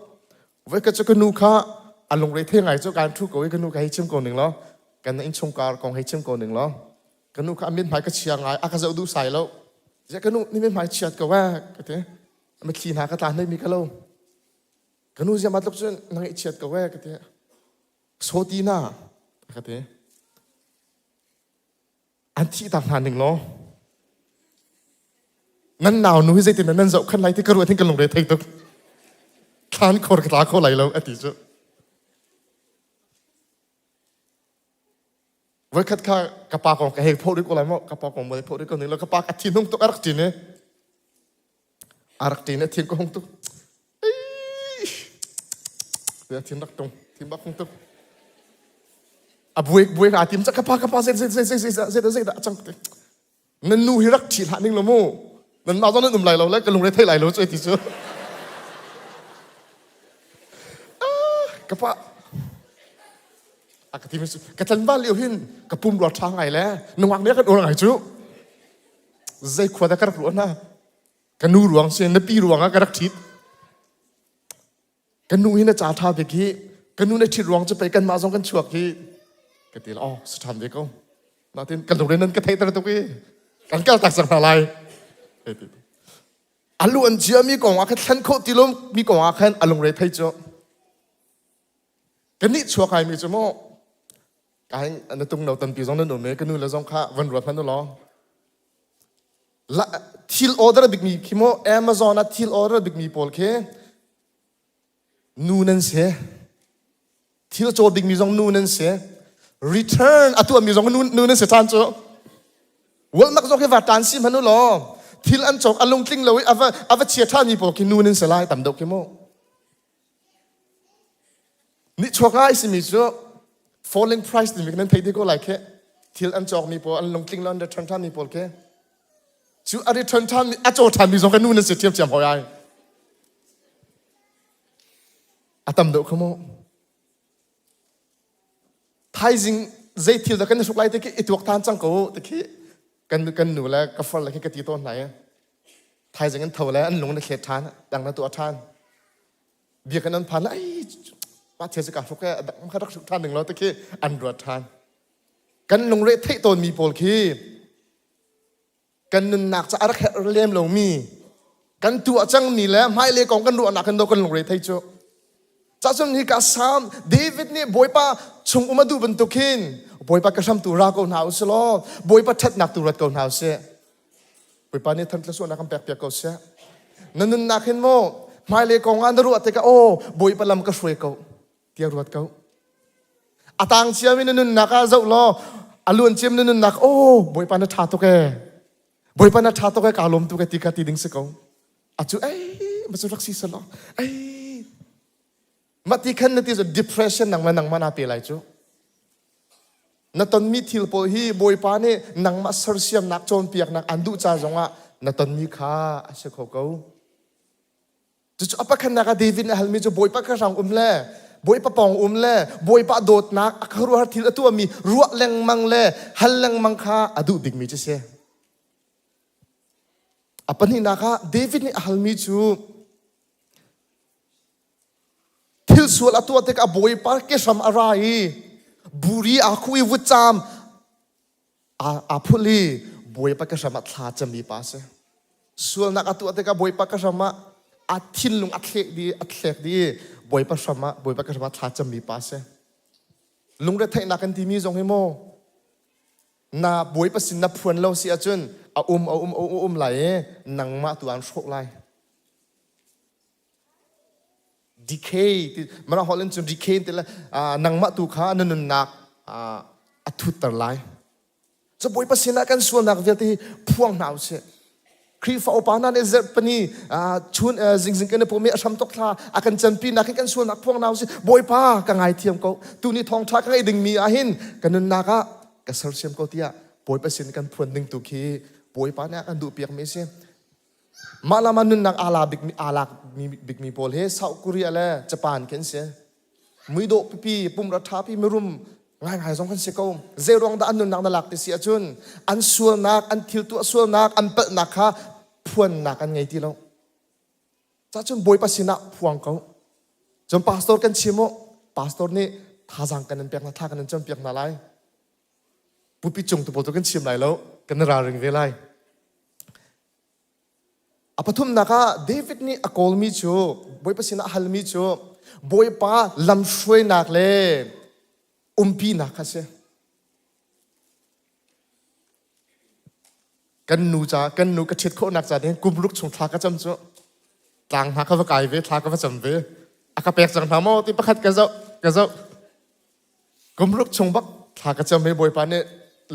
Voikhat cu ka nu kha a lungre the ngai cu kaan ṭhu ko i ka nu ka hei chim ko ning law kan innchungkar kong hei chim ko ning law ka nu kha a mithmai ka chia ngai a ka zoh duh sai lo. Ziah ka nu ni mithmai chiat ko eh ka ti. A mitthli hna ka tla hleimi ka lo. Ka nu ziah mah tluk cun na ngaihchiat ko eh ka ti. Sawti na ka ti. An thih tak hna ning law nan nau nu hi zeitin nan zoh khan lai ti ka ruat hin ka lungre thei tuk. Thlan khor ka tla kho lai lo a ti cu. Voikhat kha ka pa kong ka hei pho rih ko lai maw ka pa kong mui pho rih ko ning lo ka pa ka thin hung tuk a rak ṭin i a rak ṭin i thin ka hung tuk Ei thin rak tung thin bak hung tuk a buai buai ka tim ka pa ka pa zei zei zei zei zei zei zei dah cang te nan nu hi rak ṭhi hlah ning lo mu nan mah zong nan um lai lo le ka lungre thei lai lo cu ti cu ka pa a ka ti mi ka tlanval lio hin ka pum rua ṭha ngai le nungak nih kan ur ngai cu zei khua dah ka rak ruah na ka nu ruang si na pi ruang ah ka rak ṭhit Kan nu hi na ca ṭha bik hi kan nu na ṭhit ruang cu pei kanmah zong kan chuak hi ka ti oh si ṭhan ve ko. Natin kan lungre nan ka theihter tuk i kan kal tak cang hna lai. A lu an ciami kong ah khan thlen khawh ti lo mi kong ah khan a lungre thei cu. Kan nih chuak ai mi cu mu ka hin na tung no tampi zong nan um i ka nu le zong kha van ruat hmanh u law thil order bikmi khi mu Amazon ah thil order bikmi pawl khi nu nan si thil caw bikmi zong nu nan si return a tuahmi zong nu, nu nan si caan cu Walnak zong hi va tan si hmanh u law thil an cawk a lungtling lo i ava ava chia ṭhanmi pawl khi nu nan si lai tam deuh khi mu Nihchuak ngai simi cu falling price timi nan thei te ko lai khi. Thil an cawkmi pawl an lungtling lo an return ṭhanmi pawl khi. Cu a return ṭhanmi a caw ṭhanmi zong ka nu nan si ṭhiamṭhiam hoi ai. A tam deuh kha mu. Thaizing zei thil dah kan i hruk lai te khi i tuak than cang ko te khi kan kan nu le ka far le khi ka ti tawn hna i thaizing an tho le an lung na thlet ṭhan dang na tuah ṭhan. Biakinn an phan ai pa thil ka hruk e dang kha rak hruk ṭhan ding lo te khi an ruat ṭhan. Kan lungre theih tawnmi pawl khi kan nunnak ca a rak herh lem lomi kan tuah cangmi le hmailei kong kan ruahnak hin do kan lungre thei cu. Cacun hi ka Psalm David nih Bawipa chung um a duh bantuk hin Bawipa ka hramtu ra ko hna usih law Bawipa ṭhatnak tu rat ko hna usih. Bawipa nih thantla suahnak kan pek piak ko seh. Na nunnak hin maw hmailei kong ah na ruah tikah aw Bawipa lam ka hruai ko tiah ruat ko. A tang ciami na nunnak ah zoh law a luan ciami na nunnak aw Bawipa na ṭha tuk ee. Bawipa na ṭha tuk ee kaa lawm tuk ee ti kha ti ding si ko. A cu ei ma cu rak si selaw ei mah ti khan na ti cu depression nangmah nangmah naa pe lai cu. Na tonmi thil pawl hi Bawipa nih nangmah sersiamnak cawnpiaknak aan duh ca zongah na tonmi kha a si kho ko. Cucu a pakhatnak ah David nih a halmi cu Bawipa ka hrang um le Bawipa pawng um le Bawipa dawtnak a khuaruahhar thil a tuahmi ruah lengmang le hal lengmang kha a duh bikmi cu si. A pahnihnak ah David nih a halmi cu Thil sual a tuah tikah Bawipa kehram a ra i buri aa khuh i vutcaam aa phulh i Bawipa kehram ah thla cami pa a si. Sualnak a tuah tikah Bawipa kehram ah a thinlung a thlek dih a thlek dih i Bawipa hram ah Bawipa kehram ah thla cami pa a si. Lungretheihnak kan timi zong hi maw na Bawipa sin na phuan lo si ahcun a um a um a um lai i nangmah tu aan hrawh lai. Decay ti Mirang holh in cun decay ti le nangmah tu kha na nunnak a thutter lai. Cu Bawipa sinah kan sualnak vialte hi phuang hna usih. Khrihfa upa hna nih zarhpini chun zingzing kan i pum i a hram tok thla a kan canpi nak hi kan sualnak phuang hna usih. Bawipa ka ngaithiam ko. Tuni thawngṭha ka ngeih dingmi ah hin ka nunnak ah ka sersiam ko tiah Bawipa sin kan phuan ding tu khi Bawipa nih a kan duhpiakmi a si. Mah lam ah nunnak aa la bikmi, aa lak bikmi pawl hi South Korea le Japan khi an si. Muidawh pipi, pumra ṭha pi, mirum ngaingai zong kan si ko. Zei ruang dah an nunnak na lak ti si ahcun an sualnak, an thil tuah sualnak, an palhnak kha phuannak an ngei ti lo. Cacun Bawipa sinah phuang ko. Cun pastor kan chim u, pastor nih thazaang kan in pek hna, thla kan in campiak hna lai. Pupi cung tu pawl tu kan chim lai lo, kan i ralring ve lai. A pathumnak ah David nih a kawlmi cu Bawipa sinah a halmi cu Bawipa lamhruainak le Umpinak kha si. Kan nu ca kan nu ka ṭhit khawhnak ca ding kum ruk chung thla ka cam cu tlang hna ka va kai ve thla ka va cam ve a ka pek cang hna maw ti pakhat ka zoh ka zoh kum ruk chung bak thla ka cam he Bawipa nih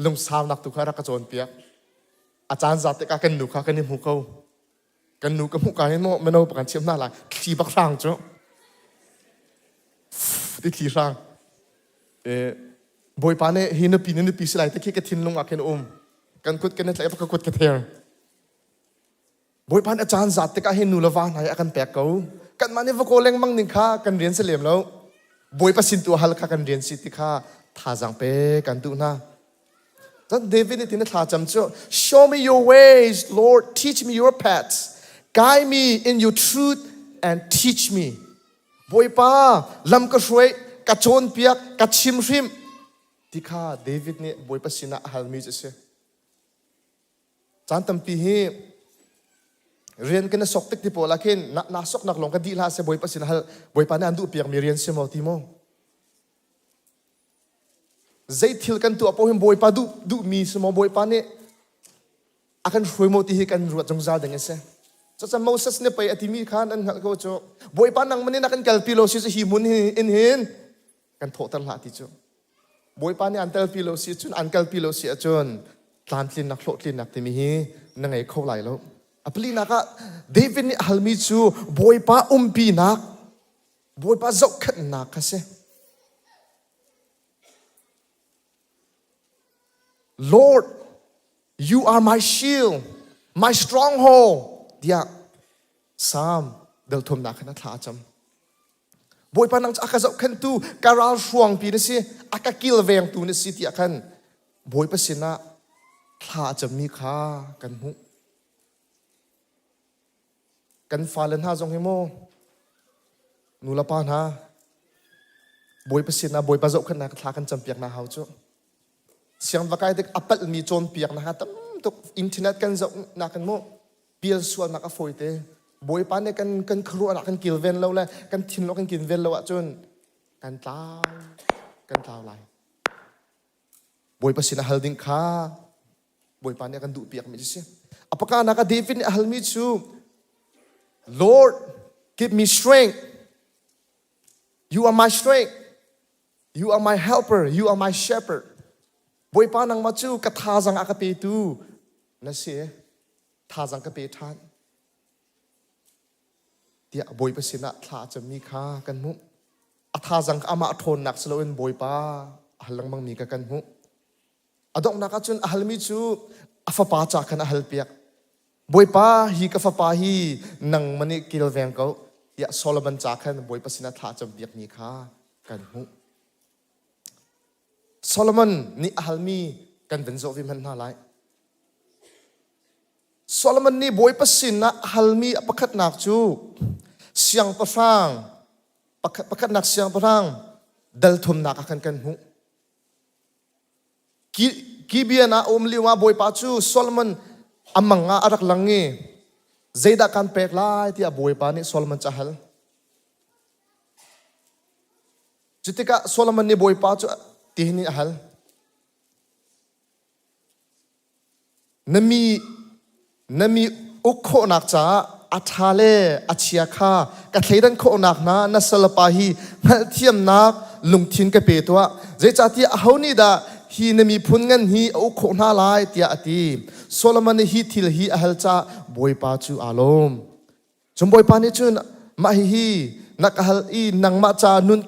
lungsaunak tu kha rak ka cawnpiak a caan zat tikah kan nu kha kan i hmu ko kan nu ka hmuh ka hin maw mino kan chim hna lai thli bak hrang cu ti thli hrang Bawipa nih hi nupi ni nupi si lai ti khi ka thinlung ah khin um kan kut kan i tlaih ka kut ka ther Bawipa nih a caan zat tikah hin nu le va hna hi a kan pek ko kanmah nih va kawl lengmang ning kha kan rian si lem lo Bawipa sin tu hal kha kan rian si ti kha thazaang pe kan duh hna Cun David nih tin a thlacam cu Show me your ways, Lord, teach me your paths. Guide me in your truth and teach me. Bawipa, lam ka hruai, ka cawnpiak, ka chimhrim ti kha David nih Bawipa sinah a halmi cu a si. Caan tampi hi rian kan i sok tik ti pawl ah khin na, na soknak lawng ka dih hlah seh Bawipa sin hal Bawipa nih an duhpiakmi rian si maw ti maw? Zei thil kan tuah paoh hin Bawipa duh duhmi si maw Bawipa nih a kan hruai maw ti hi kan ruat zungzal ding a si. Cucaah Moses nih pei a timi kha nan hngalh ko cu Bawipa nangmah nih na kan kalpi lo si cu hi hmun in hin kan thawhter hlah ti cu. Bawipa nih an telpi lo si cun an kalpi lo si ahcun tlamtlinnak hlawhtlinnak timi hi na ngei kho lai lo. A palinak ah David nih a halmi cu Bawipa umpinak Bawipa zohkhenhnak kha si. Lord, you are my shield, my stronghold, tiah Psalm dal thumnak khan a thla a cam. Bawipa nang cu a ka zohkhenhtu, ka ralhruangpi na si, a ka kilvengtu na si tiah khan Bawipa sinah thla a cammi kha kan hmuh. Kan fale hna zong hi maw nu le pa hna Bawipa sinah Bawipa zohkhenhnak thla kan campiak hna hau cu. Siang va kai tik a palhmi cawnpiak na ha tam tuk internet kan zoh nak in mu pial sualnak a fawi te. Bawipa nih kan kan khuaruahnak kan kilven lo le kan thinlung kan kilven lo ahcun kan tlau kan tlau lai. Bawipa sinah hal ding kha Bawipa nih a kan duhpiakmi cu si. A pakanak ah David nih a halmi cu Lord, give me strength. You are my strength. You are my helper. You are my shepherd. Bawipa nangmah cu ka thazang a ka petu na si. Thazang ka pe ṭhan. Tiah Bawipa sinah thla a cammi kha kan hmuh. A thazang kha amah ṭhawnnak si loin Bawipa a hal lengmangmi kha kan hmuh. A donghnak ah cun a halmi cu a fapa ca khan a halpiak. Bawipa, hi ka fapa hi nangmah nih kilveng ko, tiah Solomon ca khan Bawipa sinah thla a campiakmi kha kan hmuh. Solomon nih a halmi kan van zoh ve hmanh hna lai. Solomon nih Bawipa sinah a halmi a pakhatnak cu siangpahrang pakhatnak siangpahrang dal thumnak ah khan kan hmuh. Gibeon ah a um lio ah Bawipa cu Solomon a mang ah a rak lang i zeidah kan pek lai tiah Bawipa nih Solomon cu a hal. Cutikah Solomon nih Bawipa cu tihin a hal. Na mi na mi uk khawhnak caah a ṭha le a chia kha ka thleidan khawhnak hna na salpa hi hngalhthiamnak lungthin ka pe tuah. Zeicahtiah aho nih dah hi na miphun ngan hi a uk khawh hna lai tiah a ti. Solomon nih hi thil hi a hal caah Bawipa cu aa lawm. Cun Bawipa nih cun mah hihi na ka hal i nangmah ca nun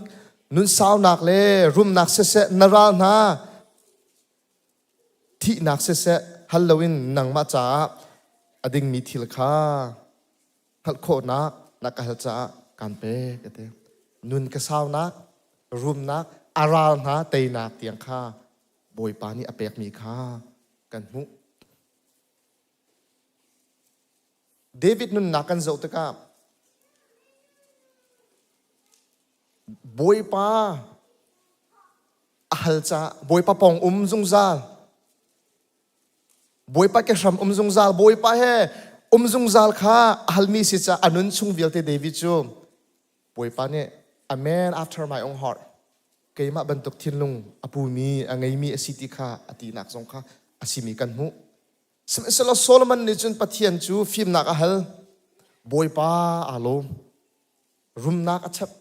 nun saunak le rumnak siseh na ral hna Thihnak siseh hal loin nangmah caah a dingmi thil kha hngalh khawhnak na ka hal caah kaan pek a ti. Nun ka saunak, rumnak, a ral hna teinak tiang kha Bawipa nih a pekmi kha kan hmuh. David nunnak kan zoh tikah Bawipa a hal caah Bawipa pawng um zungzal Bawipa ke hram um zungzal Bawipa he um zungzal kha a halmi si caah a nun chung vialte David cu Bawipa nih a man after my own heart. Keimah bantuk thinlung a pumi, a ngeimi a si ti kha a tinak zong kha a simi kan hmuh. Sihmanhsehlaw Solomon nih cun Pathian cu fimnak a hal. Bawipa aa lawm. Rumnak a chap.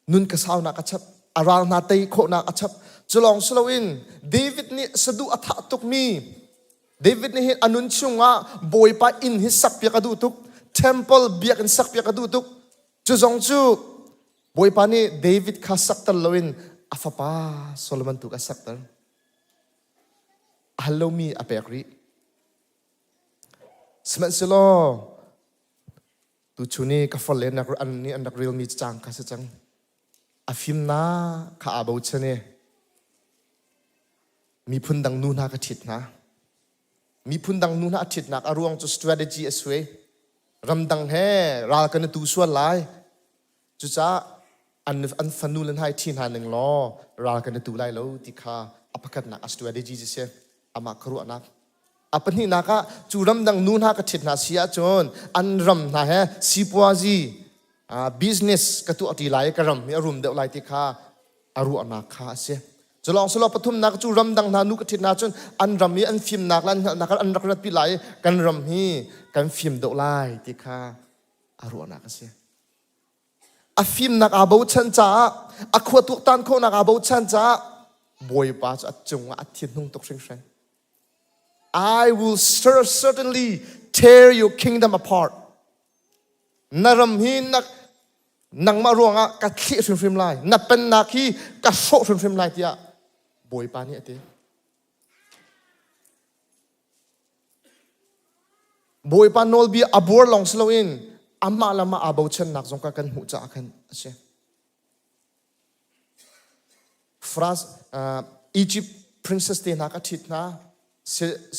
Nun ka saunak a chap. A ral hna tei khawhnak a chap. Cu lawng si loin David nih saduh a thah tukmi David nih hin a nun chungah Bawipa inn hi sakpiak a duh tuk. Temple biakinn sakpiak a duh tuk. Cu zong cu Bawipa nih David kha sakter loin a fapa Solomon tu kha sakter. A hal lomi a pek rih. Sihmanhsehlaw tuchun i ka farle an nih an rak relmi cacang kha si cang. A fimnak kha aa bochan i miphun dang nu hna ka ṭhit hna. Miphun dang nu hna a ṭhitnak a ruang cu strategy a suai. Ramdang he ral kan i tu sual lai. Cucaah an, an fanu le hna i ṭhi hna ning law ral kan i tu lai lo ti kha a pakhatnak a strategy cu si. Amah khuaruahnak. A pahnihnak ah cu ramdang nu hna ka ṭhit hna si ahcun an ram hna he sipuazi business ka tuah ṭi lai i ka ram hi a rum deuh lai ti kha a ruahnak kha a si. Culawng silo pathumnak cu ramdang hna nu ka ṭhit hna cun an ram i an fimnak le an hngalhnak an rak ratpi lai i kan ram hi kan fim deuh lai ti kha a ruahnak a si. A fimnak aa bochan caah a khua tuaktan khawhnak aa bochan caah Bawipa cu a cungah a thinhung tuk hringhran. I will certainly tear your kingdom apart. Na ram hi na nangmah ruangah ka thleh hrimhrim lai na pennak hi ka hrawh hrimhrim lai tiah Bawipa nih a ti. Bawipa nawlbia a buar lawng si loin amah le amah aa bochannak zong kha kan hmuh caah khan a si. France, uh, Egypt princess te hna ka ṭhit hna,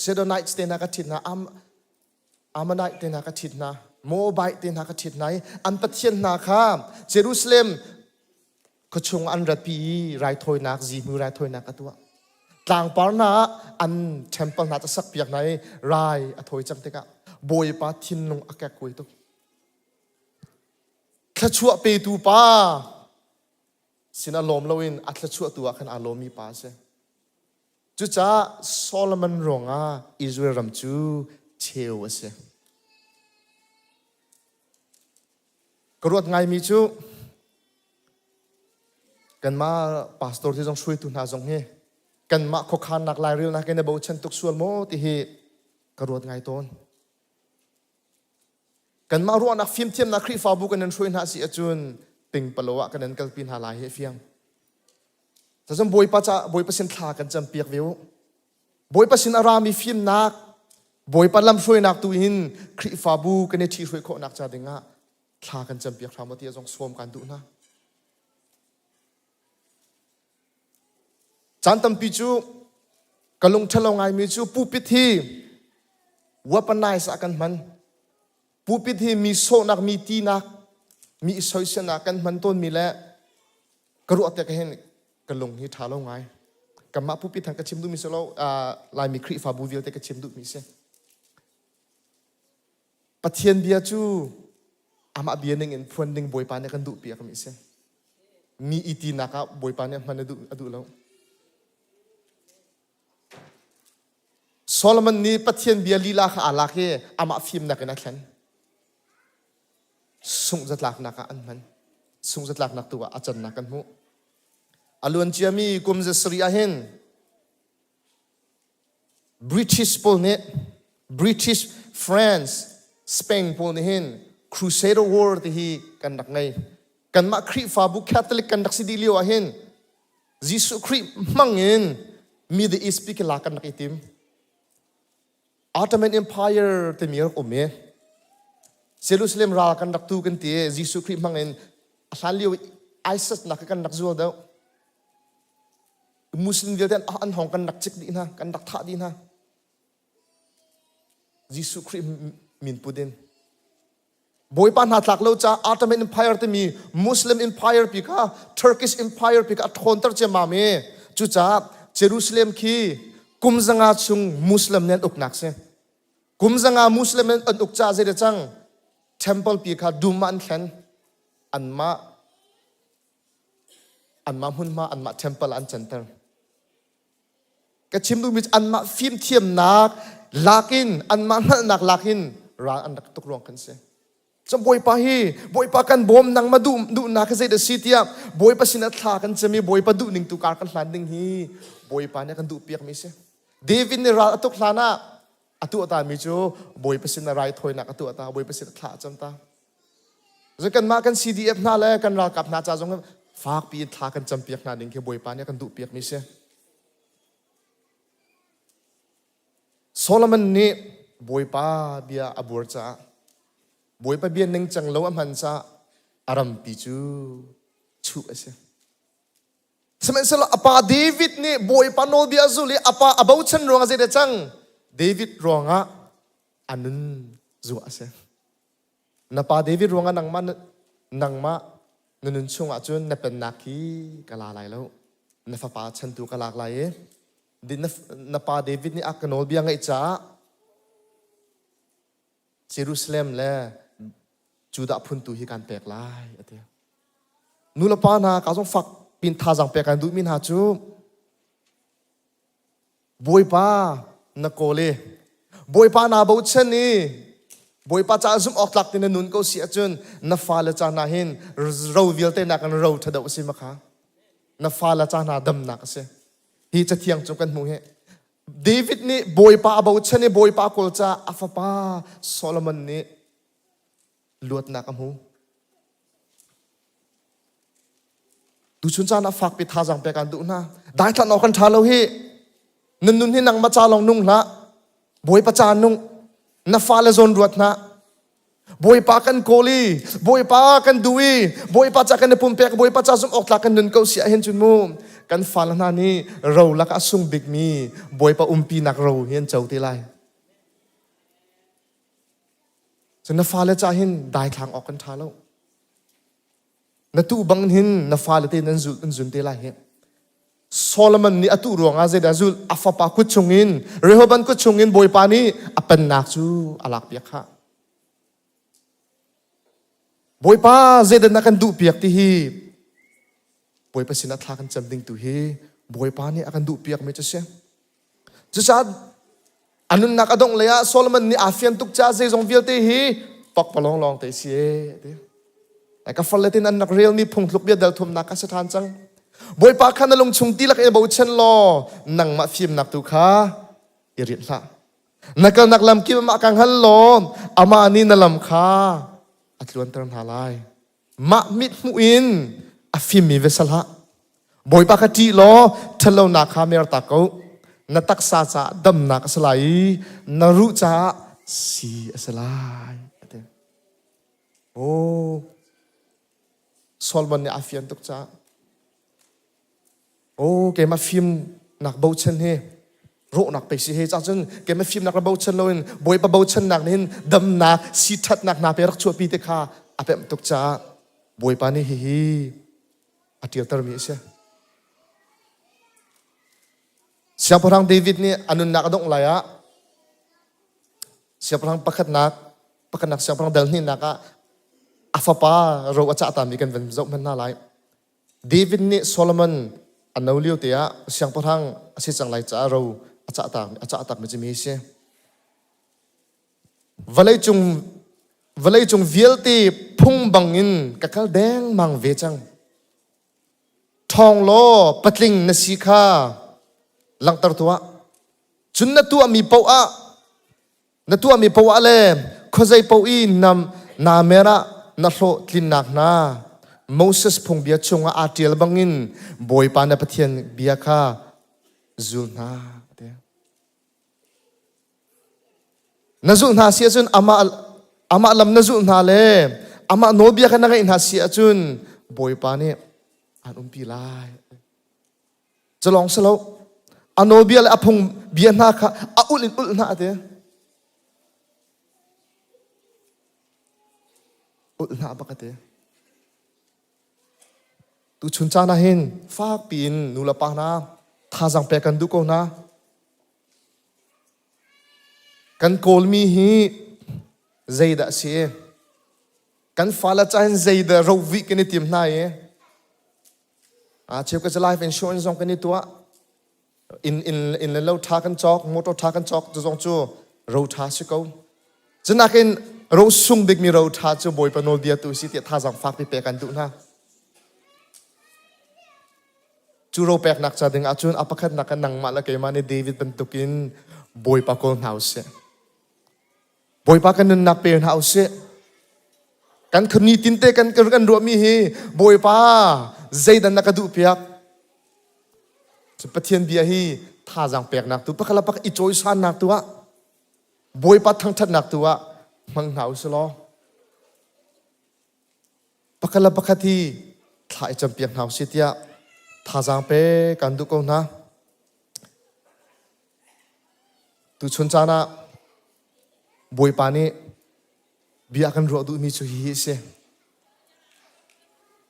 Sidonites te hna ka ṭhit hna, Ammonite te hna ka ṭhit hna, Moabite te hna ka ṭhit hna i an pathian hna kha Jerusalem khuachung an ratpi i raithawinak zihmui raithawinak a tuah. Tlangpar hna ah an temple hna cu sakpiak hna i rai a thawi cang tikah Bawipa thinlung a kekkuai tuk. Thluachuah petu pa sinah lawm loin a thluachuahtu ah khan aa lawmmi pa a si. Cucaah Solomon ruangah Israel ram cu cheu a si. Ka ruat ngaimi cu kanmah pastor te zong hruaitu hna zong hi kanmah khuakhannak lairelnak in na bochan tuk sual maw ti hi ka ruat ngai tawn. Kanmah ruahnak fimthiamnak Khrihfabu kan in hruai hna si ahcun pingpalo ah kan in kalpi hna lai hi a fiang. Cun Bawipa ca Bawipa sin thla kan campiak ve u. Bawipa sin a rami fimnak, Bawipa lamhruainak tu in Khrihfabu kan i ṭhihruai khawhnak ca dingah thla kan campiak hram u tiah zong sawm kan duh hna. Caan tampi cu ka lung ṭhalo ngaimi cu pulpit hi weaponize ah kan hman. Pulpit hi mi sawhnak, mi tinak, mi i soiselnak kan hman tawnmi le ka ruah tik hin ka lung hi ṭha lo ngai. Kanmah pulpit han ka chim duhmi si lo, Laimi Khrihfabu vialte ka chim duhmi si. Pathian bia cu amah bia ning in phuan ding Bawipa nih a kan duhpiakmi a si. Mi i tinak ah Bawipa nih hman a duh, a duh lo. Solomon nih Pathian bia lila kha aa lak i amah fimnak in a thlen. Sungh zatlaknak ah an hman. Sungh zatlaknak tu ah a cannak kan hmuh. A luan ciami kum zasarih ah hin British pawl nih British, France, Spain pawl nih hin Crusader War ti hi kan rak ngei. Kanmah Khrihfabu Catholic kan rak si dih lio ah hin Jesuh Khrih hmang in Middle East pi khi lak kan rak i tim. Ottoman Empire timi rak um i Jerusalem ral kan rak tu kan ti i Jesuh Khrih hmang in a hlan lio ISIS nak kan rak zual deuh. Muslim vialte an hong kan rak cik dih hna, kan rak thah dih hna. Jesuh Khrih min put in. Bawipa hna tlak lo caah Ottoman Empire timi Muslim Empire pi kha Turkish Empire pi kha a ṭhawnter ciammam i cucaah Jerusalem khi kum zanga chung Muslim nih an uknak si. Kum zanga Muslim an uk caah zei cang? Temple pi kha dum ah an thlen. Anmah. Anmah hmunhma anmah temple an canter. Ka chim duhmi cu anmah fimthiamnak lakin anmah hngalhnak lakin ral an rak tuk ruang kan si. Cun Bawipa hi Bawipa kan bawm nangmah duh duhnak hi zeidah si tiah Bawipa sinah thla kan cam i Bawipa duh ning tu kar kan hlan ding hi Bawipa nih a kan duh piakmi si. David nih ral a tuk hlan ah a tuah ta mi cu Bawipa sinah raithawinak a tuah ta Bawipa sinah thla a cam ta. Cun kanmah kan CDF hna le kan ralkap hna ca zong fakpi in thla kan campiak hna ding khi Bawipa nih a kan duh piakmi si. Solomon nih Bawipa bia a buar caah Bawipa bia ningcang lo a hman caah a rampi cu chuh a si. Sihmanhsehlaw a pa David nih Bawipa nawlbia a zul i a pa a bochan ruangah zeidah cang? David ruangah a nun zuah a si. Na pa David ruangah nangmah nangmah na nun chungah cun na pennak hi ka la lai lo. Na fapa chantu ka lak lai i na pa David nih a ka nawlbia ngaih caah Jerusalem le Judah phun tu hi kan pek lai a ti. Nu le pa hna ka zong fak pin thazang pek kan duhmi hna cu Bawipa na kawl i Bawipa naa bochan i Bawipa caah zumh awk tlak ti na nun ko si ahcun na fale ca hna hin ro vialte nak in ro ṭha deuh a si ma kha na fale ca hna damnak a si. Hi cathiang cu kan hmuh hi David nih Bawipa a bochan i Bawipa a kawl caah a fapa Solomon nih luatnak a hmu. Tuchun caan ah fakpi thazaang pek aan duh hna. Daithlan awk kan ṭha lo hi. Nan nun hi nangmah ca lawng nung hlah. Bawipa ca nung. Na fale zawn ruat hna. Bawipa kan kawl i Bawipa kan duh i Bawipa ca kan i pumpek Bawipa ca zumh awk tlak kan nun ko si ahhin cun mu kan fale hna nih ro lakah a sung bikmi Bawipa umpinak ro hi an co te lai. Cun na fale ca hin daithlang awk kan ṭha lo. Na tuh bang hin na fale te nan zul an zun te lai hi. Solomon nih a tuh ruangah zeidah zulh a fapa kut chungin Rehoboam kut chungin Bawipa nih a pennak cu a lakpiak khah. Bawipa zeidah na kan duhpiak ti hi Bawipa sinah thla kan cam ding tu hi Bawipa nih a kan duhpiakmi cu si. Cucaah a nunnak a dongh lei ah Solomon nih aa fian tuk caah zeizong vialte hi pakpalawng lawng te si ee ti. Ka farle tin an rak relmi phungthluk bia dal thumnak kha si ṭhan cang. Bawipa kha na lungchung tilak in bochan law nangmah fimnak tu kha i rinh hlah. Na kalnak lam kip amah ka hngal law amah nih na lam kha a tluanter hna lai. Mah mithmuh in a fimmi va si hlah. Bawipa kha ṭih law ṭhatlonak kha mertak ko. Na taksa caah damnak a si lai i na ruh caah sii a si lai. A ti. Oh, Solomon nih aa fian tuk caah Oh, keimah fimnak bochan hi rawhnak pei si he ca cun keimah fimnak ra bochan loin Bawipa bochannak nih hin damnak si ṭhatnak hna pe rak chuahpi te kha a pemh tuk caah Bawipa nih hihi a ṭialtermi a si. Siangpahrang David nih a nunnak a dongh lai ah siangpahrang pakhatnak pakhatnak siangpahrang dal hnihnak ah a fapa ro a cah tami kan van zoh hmanh hna lai. David nih Solomon a no lio te ah siangpahrang a si cang lai caah ro a cah tak a cah takmi cu mi hi si. Vawleicung vawleicung vialte phung bangin ka kal dengmang ve cang. Ṭhawng law patling na si kha langhter tuah. Cun na tuahmi paoh ah Na tuahmi poah le khuazei paoh i nam naa mer ah na hlawhtlinnak hna Moses phungbia chungah aa ṭial bangin Bawipa na Pathian bia kha zul hna. Ti. Na zulh hna si ahcun amah amah lam na zulh hna le amah nawlbia kha na ngaih hna si ahcun Bawipa nih aan umpi lai. Culawng si lo, a nawlbia le a phung bia hna kha a ulh in ulh hna a ti. Ulh hna bak a ti. Tuchun caan ah hin fakpi in nu le pa hna thazaang pek kan duh ko hna. Kan kawlmi hi zeidah a si? Kan fale ca hin zeidah rovih kan i tim hna i? Cheu ka life insurance zong kan i tuah. Inn inn inn le lo ṭha kan cawk, motor ṭha kan cawk, cu zong cu ro ṭha si ko. Cunakin ro sung bikmi ro ṭha cu Bawipa nawlbia tu si tiah thazaang fakpi pek an duh hna. Cu ro peknak ca ding ahcun a pakhatnak ah nangmah le keimah nih David bantukin Bawipa kawl hna usih. Bawipa kan nunnak pe hna usih. Kan nitin te kan kan ruahmi hi Bawipa zeidan na ka duh piak. Cu Pathian bia hi thazaang peknak tu pakhat le pakhat i cawisannak tu ah Bawipa thangṭhatnak tu ah hmang hna usih law pakhat le pakhat hi thla i campiak hna usih tiah thazaang pe kan duh ko hna. Tuchun caan ah Bawipa nih bia kan ruah duhmi cu hihi a si.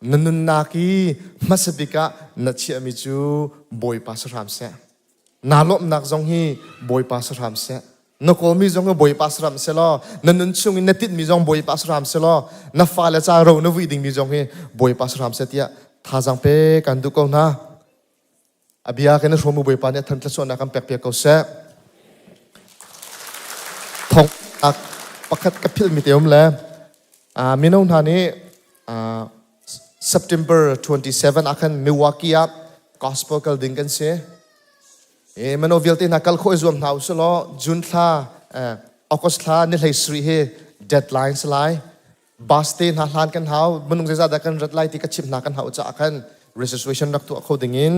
Na nunnak i hmasa bik ah na chiahmi cu Bawipa si hram seh. Naa lawmhnak zong hi Bawipa si hram seh. Na kawlmi zong hi Bawipa si hram seh law, na nun chung in na tinhmi zong Bawipa si hram seh law, na fale ca ro na vui dingmi zong hi Bawipa si hram seh tiah thazaang pe kan duh ko hna. A bia kan i hrawm u Bawipa nih a than thluachuahnak kan pek piak ko seh. Thong pakhat ka philhmi te um le mino hna nih September 27 ah khan Milwaukee ah gospel kal ding kan si. E mino vialte hna kal khawh i zuam hna usih law June thla August thla ni hlei sarih hi deadline si lai. Bus te hna hlan kan hau minung zeizah dah kan rat lai ti ka chimh hna kan hau caah khan registration rak tuah kho ding in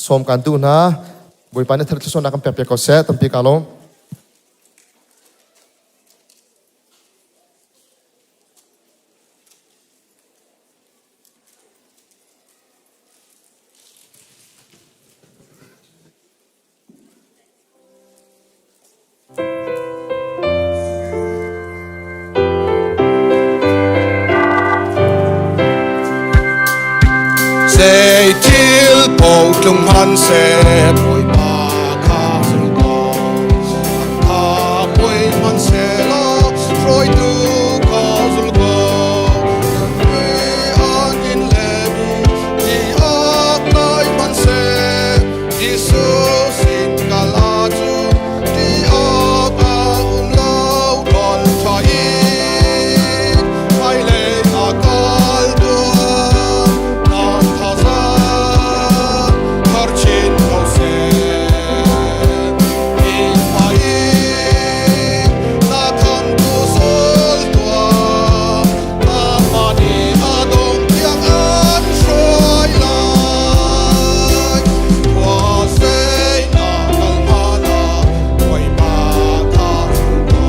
sawm kan duh hna. Bawipa nih thar thluachuahnak kan pek piak ko seh. Tampi ka lawm. Zeithil paoh tlung hmanhseh Bawipa kha zul ko. Kha poi hmanhsehlaw hruaitu kha zul ko. Angin le bu ti awk nai hmanhseh Jesuh sin kal ahcun ti awk a um lo ṭol ṭha in hmailei a kal tuah nan thazaang thar chin ko seh. Innpa in na khamtu zul tuah amah nih a dong tiang an hruai lai. Khua zei na kal hmanh ah Bawipa kha zul ko.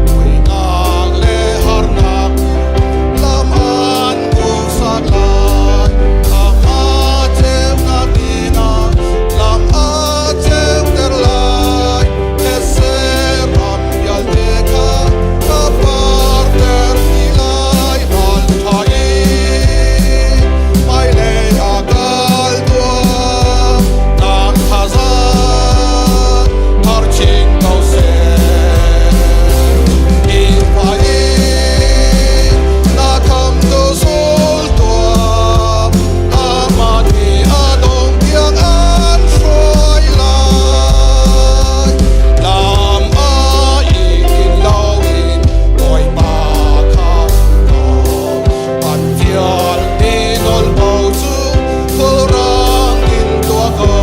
Muihnak le harnak lam an hmuhsak lai. Amah ceunak inn ah lam a ceuter lai. Thetse ram vialte kha ka parter ti lai. Ral ṭha in hmailei ah kal tuah. Nang thazaang thar chin ko seh. Innpa in na khamtu zul tuah. Amah nih a dong tiang an hruai lai. Lam a ikin loin Bawipa kha ko. An fialmi nawlbo cu khulrang in tuah ko.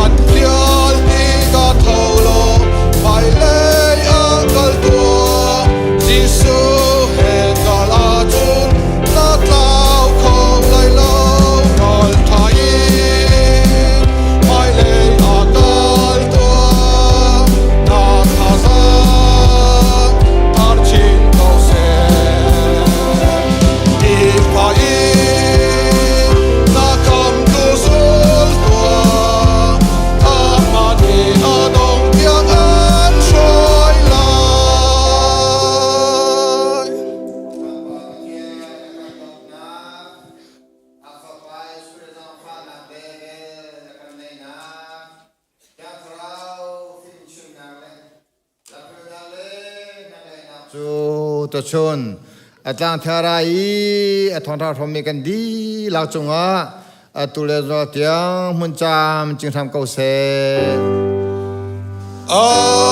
An fial tikah tho law hmailei ah kal tuah. Jesuh he kal ahcun na tlau kho lai lo. Ralṭha in hmailei ah kal tuah. Na thazaang thar chin ko seh. Innpa in na khamtu zul tuah. Amah nih a dong tiang an hruai lai. Cu tuchun a tlangthar i a thawngṭha hrawmmi kan dihlak cungah Atu le zua tiang hmun cam cing hram ko seh. Amen.